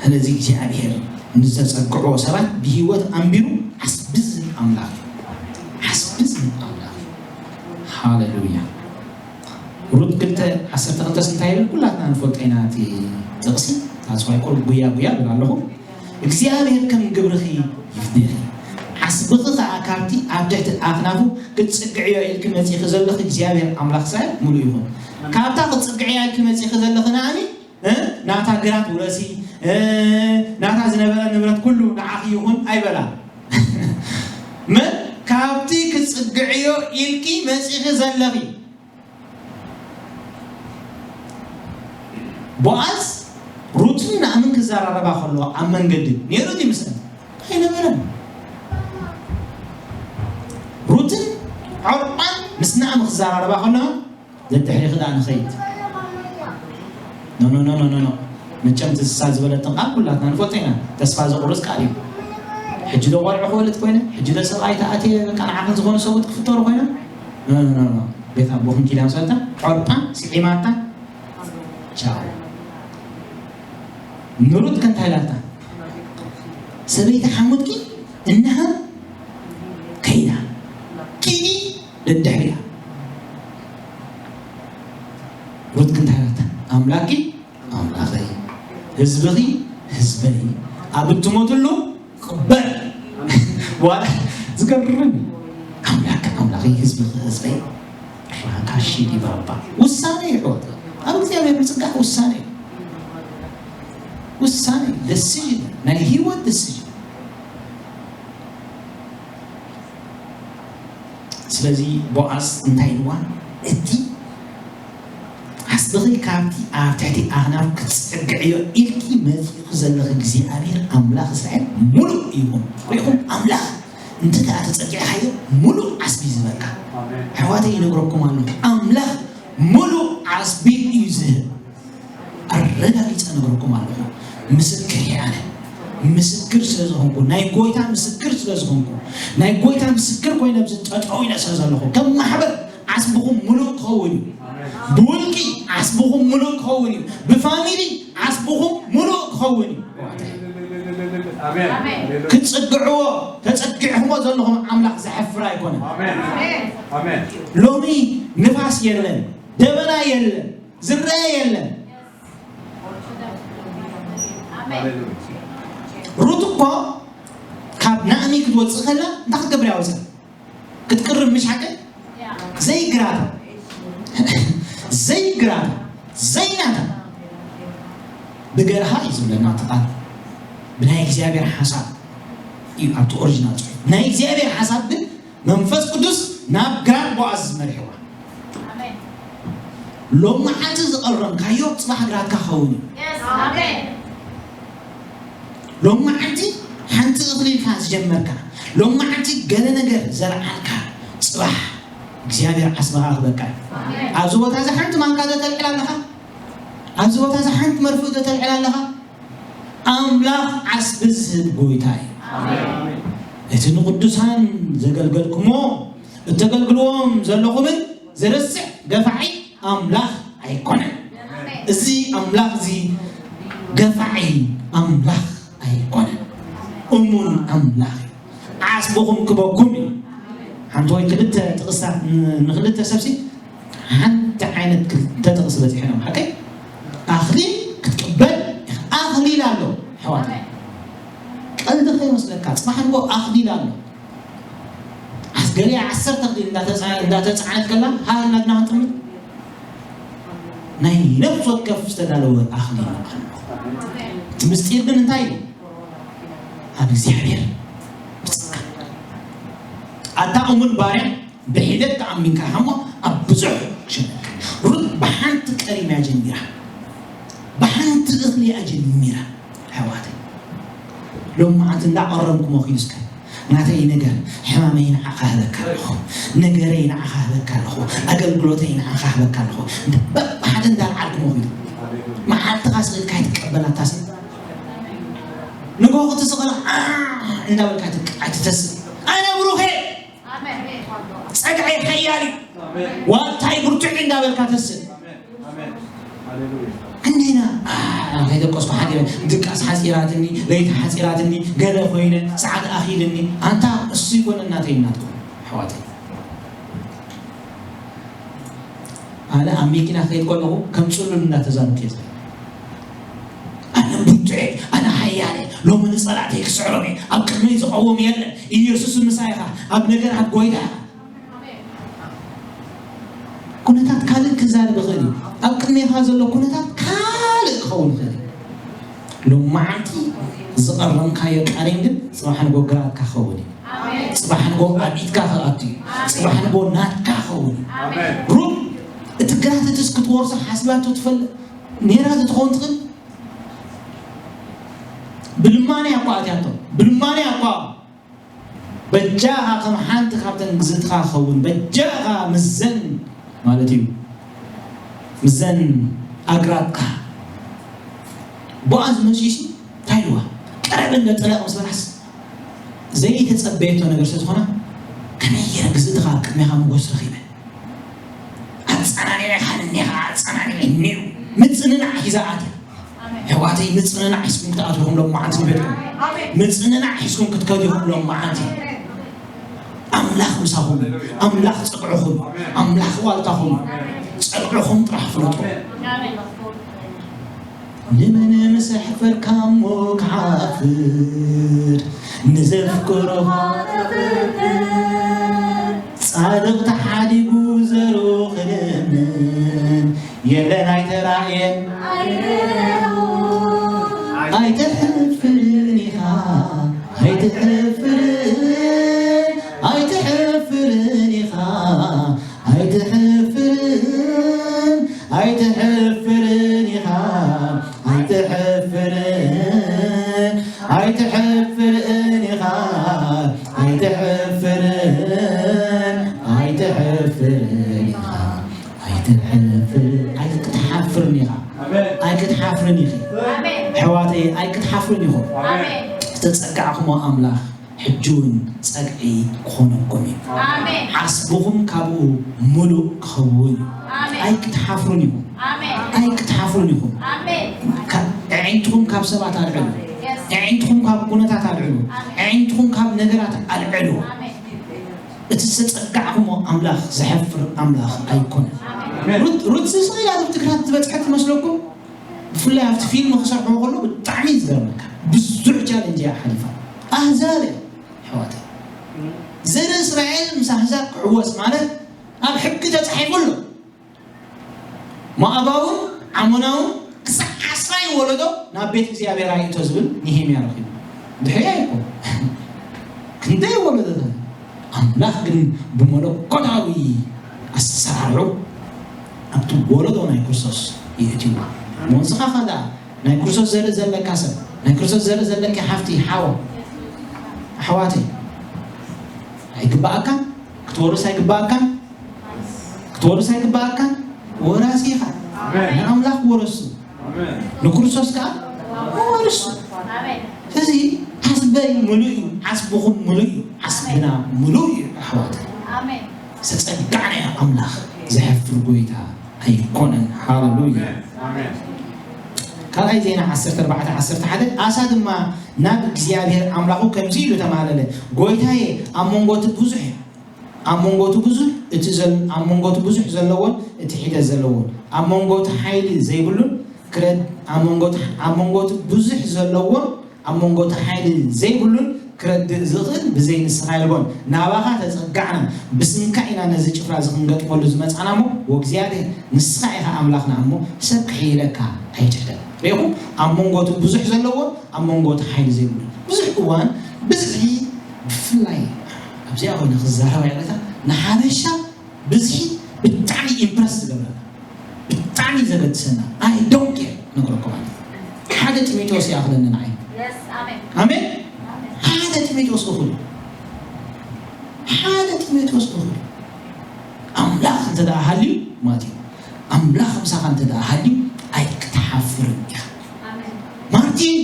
ስለዚ እግዚኣብሔር ንዝተጸግዕዎ ሰባት ብህይወት ኣንቢሩ ዓስቢ ዝህብ ኣምላኽ እዩ። ዓስቢ ዝህብ ኣምላኽ እዩ። ሃሌሉያ። ሩት ክልተ ዓሰርተ ክልተ እንታይ ይብል? ኩላትና ንፈልጦ ኢና እቲ ጥቕሲ። ታስዋይ ቁሩብ ጉያ ጉያ ብል ኣለኹ። እግዚኣብሔር ከም ግብርኺ ይፍድየኺ። ዓስብኺ ኸዓ ካብቲ ኣብ ትሕቲ ኣኽናፉ ክትጽግዕዮ ኢልኪ መጺኺ ዘለኺ እግዚኣብሔር ኣምላኽ እስራኤል ምሉእ ይኹን። ካብታ ክትጽግዕያ ኢልኪ መጺኺ ዘለኺ ንኣኒ፣ እ፣ ናታ ግራት ውረሲ፣ እ፣ ናታ ዝነበረ ንብረት ኩሉ ንዓኺ ይኹን ኣይበላ። ምን ካብቲ ክትጽግዕዮ ኢልኪ መጺኺ ዘለኺ። ቦኣዝ ሩትን ናእምን ክዘራረባ ከለዋ ኣብ መንገዲ ነይሩ ድዩ ምስለን? ኣይነበረን። ሩትን ዖርጳን ምስ ናእም ክዘራረባ ከለዋ ደድሕሪ ክዳ ንኸይድ። ኖ፣ ኖ፣ ኖ፣ ኖ፣ ኖ፣ ኖ። መቸም ትስሳ ዝበለትን ቃል ኩላትና ንፈልጦ ኢና። ተስፋ ዘቑርጽ ቃል እዩ። ሕጂ ዶ ቆልዑ ክወልድ ኮይነ፣ ሕጂ ዶ ሰብኣይ ተኣትየ፣ በቃ ንዓኽን ዝኾኑ ሰብኡት ክፍጠሩ ኮይነ? ኖ፣ ኖ፣ ኖ፣ ኖ። ቤት ኣቦኽን ኪዳን ሰልታ፣ ዖርጳን ስዒማታ፣ ቻው። ንሩት ከ እንታይ ኢላታ? ሰበይቲ ሓሙትኪ እንሃ ከይዳ። ኪዲ ደድሕሪያ። ኣምላኪ ኣምላኸይ፣ ህዝብኺ ህዝበይ፣ ኣብ እትሞትሉ ቅበር። ዋላ ዝገርም እዩ። ኣምላክ ኣምላኸይ፣ ህዝብኺ ህዝበይ። ራካሺ ዲባባ። ውሳኔ እዩ። ኣብ እግዚኣብሔር ምጽጋዕ ውሳኔ እዩ። ውሳኔ፣ ደሲዥን፣ ናይ ህይወት ደሲዥን። ስለዚ ቦኣዝ እንታይ ኢልዋ? እቲ ዓስብኺ ካብቲ ኣብ ትሕቲ ኣኽናፍ ክትጸግዕዮ ኢልኪ መጺእኺ ዘለኺ እግዚኣብሔር ኣምላኽ እስራኤል ሙሉእ ይኹን። ርኢኹም፣ ኣምላኽ እንተ ደኣ ተጸጊዕካዮ ሙሉእ ዓስቢ እዩ ዝህበካ። ኣሜን። ኣሕዋተይ ይነግረኩም ኣለኹ፣ ኣምላኽ ሙሉእ ዓስቢ እዩ ዝህብ። ኣረጋጊጸ እነግረኩም ኣለኹ። ምስክር እየ ኣነ። ምስክር ስለ ዝኾንኩ፣ ናይ ጎይታ ምስክር ስለ ዝኾንኩ፣ ናይ ጎይታ ምስክር ኮይነ ኣብዚ ጠጠው ኢለ ስለ ዘለኹ፣ ከም ማሕበር ዓስብኹም ሙሉእ ክኸውን እዩ። ብውልቂ ዓስብኹም ሙሉእ ክኸውን እዩ። ብፋሚሊ ዓስብኹም ሙሉእ ክኸውን እዩ። ኣሜን። ክትጽግዕዎ፣ ተጸጊዕኹሞ ዘለኹም ኣምላኽ ዘሕፍር ኣይኮነን። ኣሜን። ኣሜን። ሎሚ ንፋስ የለን፣ ደበና የለን፣ ዝረአ የለን። ኣሜን። ሃሌሉያ። ሩት እኮ ካብ ናእሚ ክትወጽእ ከላ እንታይ ክትገብር እያ ወጽኣ? ክትቅርብ ምሽ ሓቂ? ዘይግራታ፣ ዘይግራታ፣ ዘይናታ ብገርሃ እዩ ዝብለና እቲ ቃል። ብናይ እግዚኣብሔር ሓሳብ እዩ ኣብቲ ኦሪጂናል ጽሑፍ። ናይ እግዚኣብሔር ሓሳብ ግን መንፈስ ቅዱስ ናብ ግራት ቦኣዝ መሪሕዋ። ኣሜን። ሎሚ መዓልቲ ዝቐረምካዮ ጽባሕ ግራትካ ክኸውን እዩ። የስ፣ ኣሜን። ሎሚ መዓልቲ ሓንቲ እኽሊ ኢልካ ዝጀመርካ፣ ሎሚ መዓልቲ ገለ ነገር ዘርዓልካ፣ ጽባሕ እግዚኣብሔር ዓስብኻ ክበካ እዩ። ኣሜን። ኣብዚ ቦታ እዚ ሓንቲ ማንካ ዶ ተልዕል ኣለኻ? ኣብዚ ቦታ እዚ ሓንቲ መርፍእ ዶ ተልዕል ኣለኻ? ኣምላኽ ዓስቢ ዝህብ ጎይታ እዩ። ኣሜን። እቲ ንቅዱሳን ዘገልገልኩሞ እተገልግልዎም ዘለኹምን ዝርስዕ ገፋዒ ኣምላኽ ኣይኮነን። ኣሜን። እዚ ኣምላኽ እዚ ገፋዒ ኣምላኽ ኣይኮነን። እሙን ኣምላኽ እዩ። ዓስብኹም ክበኩም እዩ። ሓንቲ ወይ ክልተ ጥቕስታት ን-፣ ንክልተ ሰብሲ ሓንቲ ዓይነት ክልተ ጥቕሲ በፂሐ እዮም። ሓቀይ? ኣኽሊል ክትቅበል ኢኻ። ኣኽሊል ኣሎ፣ ኣሕዋት። ቀልዲ ከይመስለካ፣ ጽባሕ ንግሆ ኣኽሊል ኣሎ። ኣስ-፣ ገሊኣ ዓሰርተ ኣኽሊል እንዳተጻ-፣ እንዳተጻዕነት ከላ፣ ሃ እናትና ክንጥምት፣ ናይ ነፍሲ ወከፍ ዝተዳለወ ኣኽሊል ኣሎ። እቲ ምስጢር ግን እንታይ እዩ? ኣብ እግዚኣብሔር ብጽድቃ። ኣታ እሙን ባርያ፣ ብሒደት ተኣሚንካ ኢኻ እሞ ኣብ ብዙሕ ክሽነካ። ሩት ብሓንቲ ቀሪም እያ ጀሚራ። ብሓንቲ እኽሊ እያ ጀሚራ። ኣሕዋተይ፣ ሎም መዓልቲ እንዳቐረብኩሞ ኪዱ እስከ ናተይ ነገር፣ ሕማመይ ንዓኻ ህበካ ኣለኹ፣ ነገረይ ንዓኻ ህበካ ኣለኹ፣ ኣገልግሎተይ ንዓኻ ህበካ ኣለኹ። በብሓደ እንዳልዓልኩሞ ኪዱ። መዓልትኻ ስቕ ኢልካ ኣይትቀበላታ ሲ። ንግሆ ክትስቐላ፣ ኣ፣ እንዳበልካ ኣይትተስእ። ኣነ ብሩኽ እየ። ኣሜን። ጸግዐይ ሓያል እዩ። ኣሜን። ዋልታይ ብርቱዕ እዩ እንዳበልካ ተስእ። ኣሜን። ኣሜን። ሃሌሉያ። ክንደይና፣ ኣ፣ ከይደቀስኩ ሓዲረ፣ ድቃስ ሓጺራትኒ፣ ለይቲ ሓጺራትኒ፣ ገለ ኮይነ፣ ሰዓት ኣኺልኒ። ኣንታ እሱ ይኮነ እናተይ እናትኩም፣ ኣሕዋተይ። ኣነ ኣብ መኪና ክኸይድ ከለኹ ከም ጽሉል እንዳተዛረብኩ እየ ዝኸይድ። ኣነ ብርቱዕ እየ፣ ኣነ ሓያል እየ፣ ሎሚ ንጸላእተይ ክስዕሮም እየ፣ ኣብ ቅድመይ ዝቐውም የለን፣ ኢየሱስ ምሳይ ኢኻ፣ ኣብ ነገራት ጎይታ ኢኻ። ኩነታት ካልእ ክዛረብ ይኽእል እዩ። ኣብ ቅድሜኻ ዘሎ ኩነታት ካልእ ክኸውን ይኽእል እዩ። ሎማዓንቲ ዝቐረምካዮ ቃሬም ግን ጽባሕ ንጎ ግራትካ ክኸውን እዩ። ኣሜን። ጽባሕ ንጎ ኣብ ኢድካ ክኣቱ እዩ። ኣሜን። ጽባሕ ንጎ ናትካ ክኸውን እዩ። ኣሜን። ሩት እቲ ግራት እትስ ክትወርሶ ሓስባቶ ትፈልጥ ነይራ ትኸውን ትኽእል። ብልማነ እያ እኮ ኣትያቶ። ብልማነ እያ እኮ። በጃኻ ከም ሓንቲ ካብተን ግዝእትኻ ክኸውን፣ በጃኻ ምዘን ማለት እዩ። ምዘን ኣግራትካ። ቦኣዝ መጺኡሲ እንታይ ኢልዋ? ቀረብ እንደ ጠለቕ ምስ በላሕስ ዘይተጸበየቶ ነገር ስለ ዝኾነ፣ ከመይ ገይረ ግዝእትኻ ኣብ ቅድሜኻ ሞገስ ረኺበ? ኣጸናኒዕኻኒ እኒኻ፣ ኣጸናኒዕኒ እዩ። ምጽንናዕ ሒዛ ኣትያ። ኣሕዋተይ፣ ምጽንናዕ ሒዝኩም ክትኣትዉ ኢኹም ሎም መዓልቲ ንቤትኩም። ምጽንናዕ ሒዝኩም ክትከዱ ኢኹም ሎም መዓልቲ። ኣምላኽ ምሳኹም፣ ኣምላኽ ጸግዕኹም፣ ኣምላኽ ዋልታኹም፣ ጸግዕኹም ጥራሕ ፍለጡ። ንመን ምስ ኣሕፈርካ እሞ ክሓፍር፣ ንዘፍቅሮ ጻድቕ ተሓዲጉ ዘሩ ክልምን የለን ኣይተራእየን። ኣይትሕፍርን ኢኻ፣ ኣይትሕፍርን፣ ኣይትሕፍርን ኢኻ፣ ኣይትሕፍርን፣ ኣይትሕፍርን ኢኻ፣ ኣይትሕፍርን፣ ኣይትሕፍርን ኢኻ፣ ኣይትሕፍርን፣ ኣይትሕፍርን ኢኻ፣ ኣይትሕፍርን፣ ኣይክትሓፍርን ኢኻ፣ ኣሜን። ኣይክትሓፍርን ኢኺ። ኣሜን። ኣሕዋተይ ኣይክትሓፍርን ኢኹም። ኣሜን። ዝተጸጋዕኩሞ ኣምላኽ ሕጂ እውን ጸግዒ ክኾነኩም እዩ። ኣሜን። ዓስብኹም ካብኡ ምሉእ ክኸውን እዩ። ኣሜን። ኣይክትሓፍሩን ኢኹም። ኣሜን። ኣይክትሓፍሩን ኢኹም። ኣሜን። ካ- ኣዒንትኹም ካብ ሰባት ኣልዕሉ። የስ። ኣዒንትኹም ካብ ኩነታት ኣልዕሉ። ኣሜን። ኣዒንትኹም ካብ ነገራት ኣልዕሉ። ኣሜን። እቲ ዝተጸጋዕኩሞ ኣምላኽ ዝሕፍር ኣምላኽ ኣይኮነን። ኣሜን። ሩት ሩት ስቕ ኢላ ኣብ ትግራት ዝበጽሐት ትመስለኩም? ብፍላይ ኣብቲ ፊልም ክሰርሕዎ ከሎ ብጣዕሚ እዩ ዝገርመካ። ብዙሕ ቻለንጅ እያ ሓሊፋ። ኣህዛብ እያ ኣሕዋተይ። ዘርኢ እስራኤል ምስ ኣህዛብ ክሕወስ ማለት ኣብ ሕጊ ተጻሒፉ ኣሎ። ሞኣባውን ዓሞናውን ክሳዕ ዓስራይ ወለዶ ናብ ቤት እግዚኣብሔር ኣይእቶ ዝብል ንሄምያ ረኺቡ። ድሕሪ ኣይኮን ክንደይ ወለዶታት። ኣምላኽ ግን ብመለኮታዊ ኣሰራርዑ ኣብቲ ወለዶ ናይ ክርስቶስ የእትዩ። ወንስኻ ኸ ደኣ ናይ ክርስቶስ ዘርኢ ዘለካ ሰብ፣ ናይ ክርስቶስ ዘርኢ ዘለካ ሓፍቲ፣ ሓወ፣ ኣሕዋተይ፣ ኣይግባኣካን ክትወርስ ኣይግባኣካን ክትወርስ ኣይግባኣካን። ወራሲ ኢኻ። ኣሜን። ንኣምላኽ ወረሱ። ኣሜን። ንክርስቶስ ከኣ ወርሱ። ኣሜን። ስለዚ ዓስበይ ምሉእ እዩ፣ ዓስብኹም ምሉእ እዩ፣ ዓስብና ምሉእ እዩ ኣሕዋት። ኣሜን። ዝተጸጋዕናዮ ኣምላኽ ዘሕፍር ጎይታ ኣይኮነን። ሃሌሉያ። ኣሜን። ካልኣይ ዜና ዓሰርተ ኣርባዕተ ዓሰርተ ሓደ፣ ኣሳ ድማ ናብ እግዚኣብሔር ኣምላኹ ከምዚ ኢሉ ተማለለ፣ ጎይታዬ፣ ኣብ መንጎ እቲ ብዙሕ ኣብ መንጎ እቲ ብዙሕ እቲ ዘል ኣብ መንጎ እቲ ብዙሕ ዘለዎን እቲ ሒደት ዘለዎን ኣብ መንጎ እቲ ሓይሊ ዘይብሉን ክረድ ኣብ መንጎ እቲ ኣብ መንጎ እቲ ብዙሕ ዘለዎን ኣብ መንጎ እቲ ሓይሊ ዘይብሉን ክረድእ ዝኽእል ብዘይ ንስኻ የልቦን። ናባኻ ተጸጋዕና፣ ብስምካ ኢና ነዚ ጭፍራ እዚ ክንገጥመሉ ዝመጻና እሞ፣ ወእግዚኣብሔር ንስኻ ኢኻ ኣምላኽና እሞ፣ ሰብ ክሕይለካ ኣይትሕደግ። ርኢኹም? ኣብ መንጎ እቲ ብዙሕ ዘለዎን ኣብ መንጎ እቲ ሓይሊ ዘይብሉን። ብዙሕ እዋን ብዝሒ ብፍላይ ኣብዚኣ ኮይነ ክዛረባ ይቕሬታ፣ ንሓበሻ ብዝሒ ብጣዕሚ ኢምፕረስ ዝገብረና፣ ብጣዕሚ ዘገድሰና፣ ኣይ ዶንት ኬር ነግረኩም ኣነ። ሓደ ጢሞቴዎስ ይኣኽለኒ ንዓይ። የስ፣ ኣሜን። ኣሜን። ኣሜን። ሓደ ጢሞቴዎስ እኹል እዩ። ሓደ ጢሞቴዎስ እኹል እዩ። ኣምላኽ እንተ ደኣ ሃልዩ ማለት እዩ፣ ኣምላኽ ምሳኻ እንተ ደኣ ሃልዩ ኣይክትሓፍርን ኢኻ። ኣሜን። ማርቲን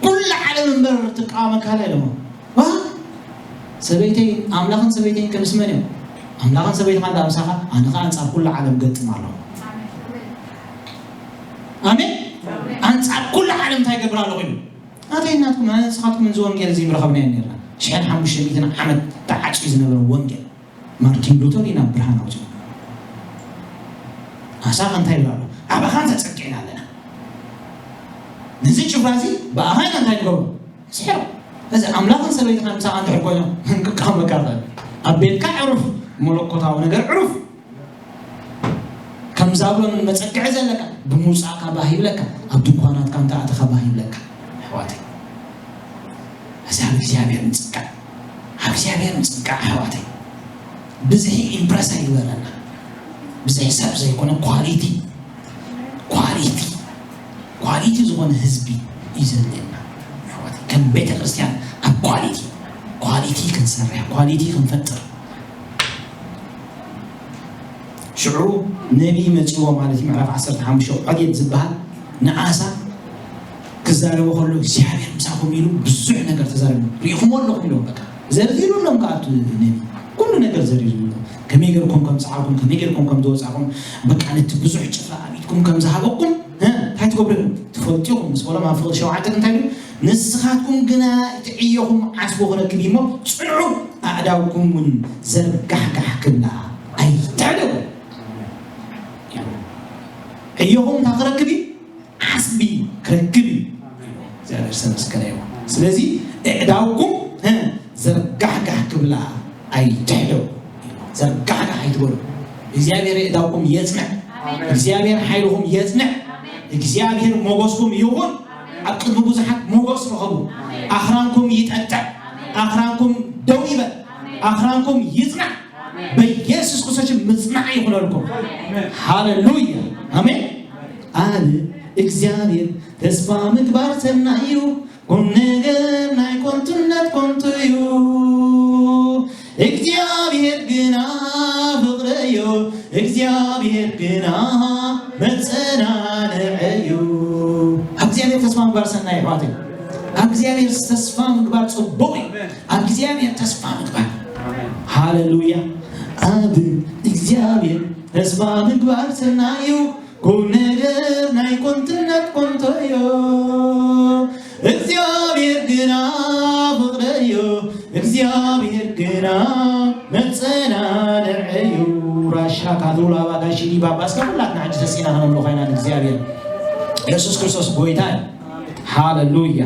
ኩሉ ዓለም እምበር ትቃወመካ ኣላ ኢሎሞ። ዋ፣ ሰበይተይ ኣምላኽን ሰበይተይን ከምስመን እዮም። ኣምላኽን ሰበይትኻ እንዳ ምሳኻ ኣነ ኸዓ ኣንጻር ኩሉ ዓለም ገጥም ኣለኹ። ኣሜን። ኣንጻር ኩሉ ዓለም እንታይ ገብር ኣለኹ ኢሉ። ኣተይ ናትኩም ኣነ ንስኻትኩም እዚ ወንጌል እዚ ምረኸብናዮ ነርና። ሽሕን ሓሙሽተ ሚእትን ዓመት ተዓጽዩ ዝነበረ ወንጌል ማርቲን ሉተር ኢና ብርሃን ኣውፅኡ። ኣሳኻ እንታይ ይብላ ኣሎ? ኣባኻ ተፀጊዕና ኣለና። ነዚ ጭፍራ እዚ ብኣኻ ኢና እንታይ ንገብሮ? ስሕሮ። እዚ ኣምላኽን ሰበይትኻ ምሳኻ እንድሕር ኮይኖም ክንቃወመካ ይኽእል። ኣብ ቤትካ ዕሩፍ፣ መለኮታዊ ነገር ዕሩፍ። ከም ዛብሎን መጸግዒ ዘለካ ብምውጻእካ ባህ ይብለካ፣ ኣብ ድንኳናትካ እንተ ኣተኻ ባህ ይብለካ። ኣሕዋተይ፣ እዚ ኣብ እግዚኣብሔር ምጽጋዕ፣ ኣብ እግዚኣብሔር ምጽጋዕ ኣሕዋተይ፣ ብዝሒ ኢምፕረስ ኣይግበረና። ብዝሒ ሰብ ዘይኮነ ኳሊቲ፣ ኳሊቲ፣ ኳሊቲ ዝኾነ ህዝቢ እዩ ዘድልየና ኣሕዋተይ። ከም ቤተ ክርስቲያን ኣብ ኳሊቲ፣ ኳሊቲ ክንሰርሕ፣ ኳሊቲ ክንፈጥር ሽዑ ነቢይ መጺዎ ማለት እዩ። ምዕራፍ ዓሰርተ ሓሙሽተ ዖዴድ ዝበሃል ንኣሳ ክዛረቦ ከሎ እግዚኣብሔር ምሳኹም ኢሉ ብዙሕ ነገር ተዛረቡ። ርኢኹሞ ኣለኹም ኢሎም በቃ ዘርዚሩሎም ከኣቱ ነቢይ ኩሉ ነገር ዘርዚሩሎም። ከመይ ገርኩም ከም ዝዓርኩም፣ ከመይ ገርኩም ከም ዝወጻኹም፣ በቃ ነቲ ብዙሕ ጭፍራ ኣቢትኩም ከም ዝሃበኩም እ፣ እንታይ ትገብሩ ኢኹም? ትፈልጡ ኢኹም። ምስ በሎም ኣብ ፍቕዲ ሸውዓተ እንታይ ኢሉ? ንስኻትኩም ግና እቲ ዕዮኹም ዓስቡ ክረክብ እዩ እሞ ጽንዑ፣ ኣእዳውኩም እውን ዘርጋሕጋሕ ክብላ ኣይትሕደጉ። ዕዮኹም እንታይ ክረክብ እዩ? ዓስቢ ስለዚ ኣእዳውኩም ዘርጋሕጋሕ ክብላ ኣይትሕደው። ዘርጋሕጋሕ ኣይትበሉ። እግዚኣብሔር ኣእዳውኩም የጽንዕ። እግዚኣብሔር ሓይልኹም የጽንዕ። እግዚኣብሔር ሞገስኩም ይኹን። ኣብ ቅድሚ ብዙሓት ሞገስ ርኸቡ። ኣኽራንኩም ይጠጥዕ። ኣኽራንኩም ደው ይበል። ኣኽራንኩም ይጽናዕ። በኢየሱስ ክርስቶስ ምጽናዕ ይኹነልኩም። ሃሌሉያ። ኣሜን። ኣብ እግዚኣብሔር ተስፋ ምግባር ሰናይ እዩ። ቁም ነገር ናይ ኮንቱነት ኮንቱ እዩ። እግዚኣብሔር ግና ፍቕሪ እዩ። እግዚኣብሔር ግና መጸናንዒ እዩ። ኣብ እግዚኣብሔር ተስፋ ምግባር ሰናይ ኣሕዋተይ። ኣብ እግዚኣብሔር ተስፋ ምግባር ጽቡቕ እዩ። ኣብ እግዚኣብሔር ተስፋ ምግባር። ሃሌሉያ። ኣብ እግዚኣብሔር ተስፋ ምግባር ሰናይ እዩ። ቁም ነገር ናይ ኮንቱነት ኮንቱ እዩ። እግዚኣብሔር ግና ፍቕሪ እዩ። እግዚኣብሔር ግና መጸናንዒ እዩ። ራሻ ካዱላ ባጋሺኒ ባባ። እስከ ኩላትና ሕጂ ተሲና ከነምልኾ ኢና ንእግዚኣብሔር። የሱስ ክርስቶስ ጎይታ እዩ። ሃሌሉያ።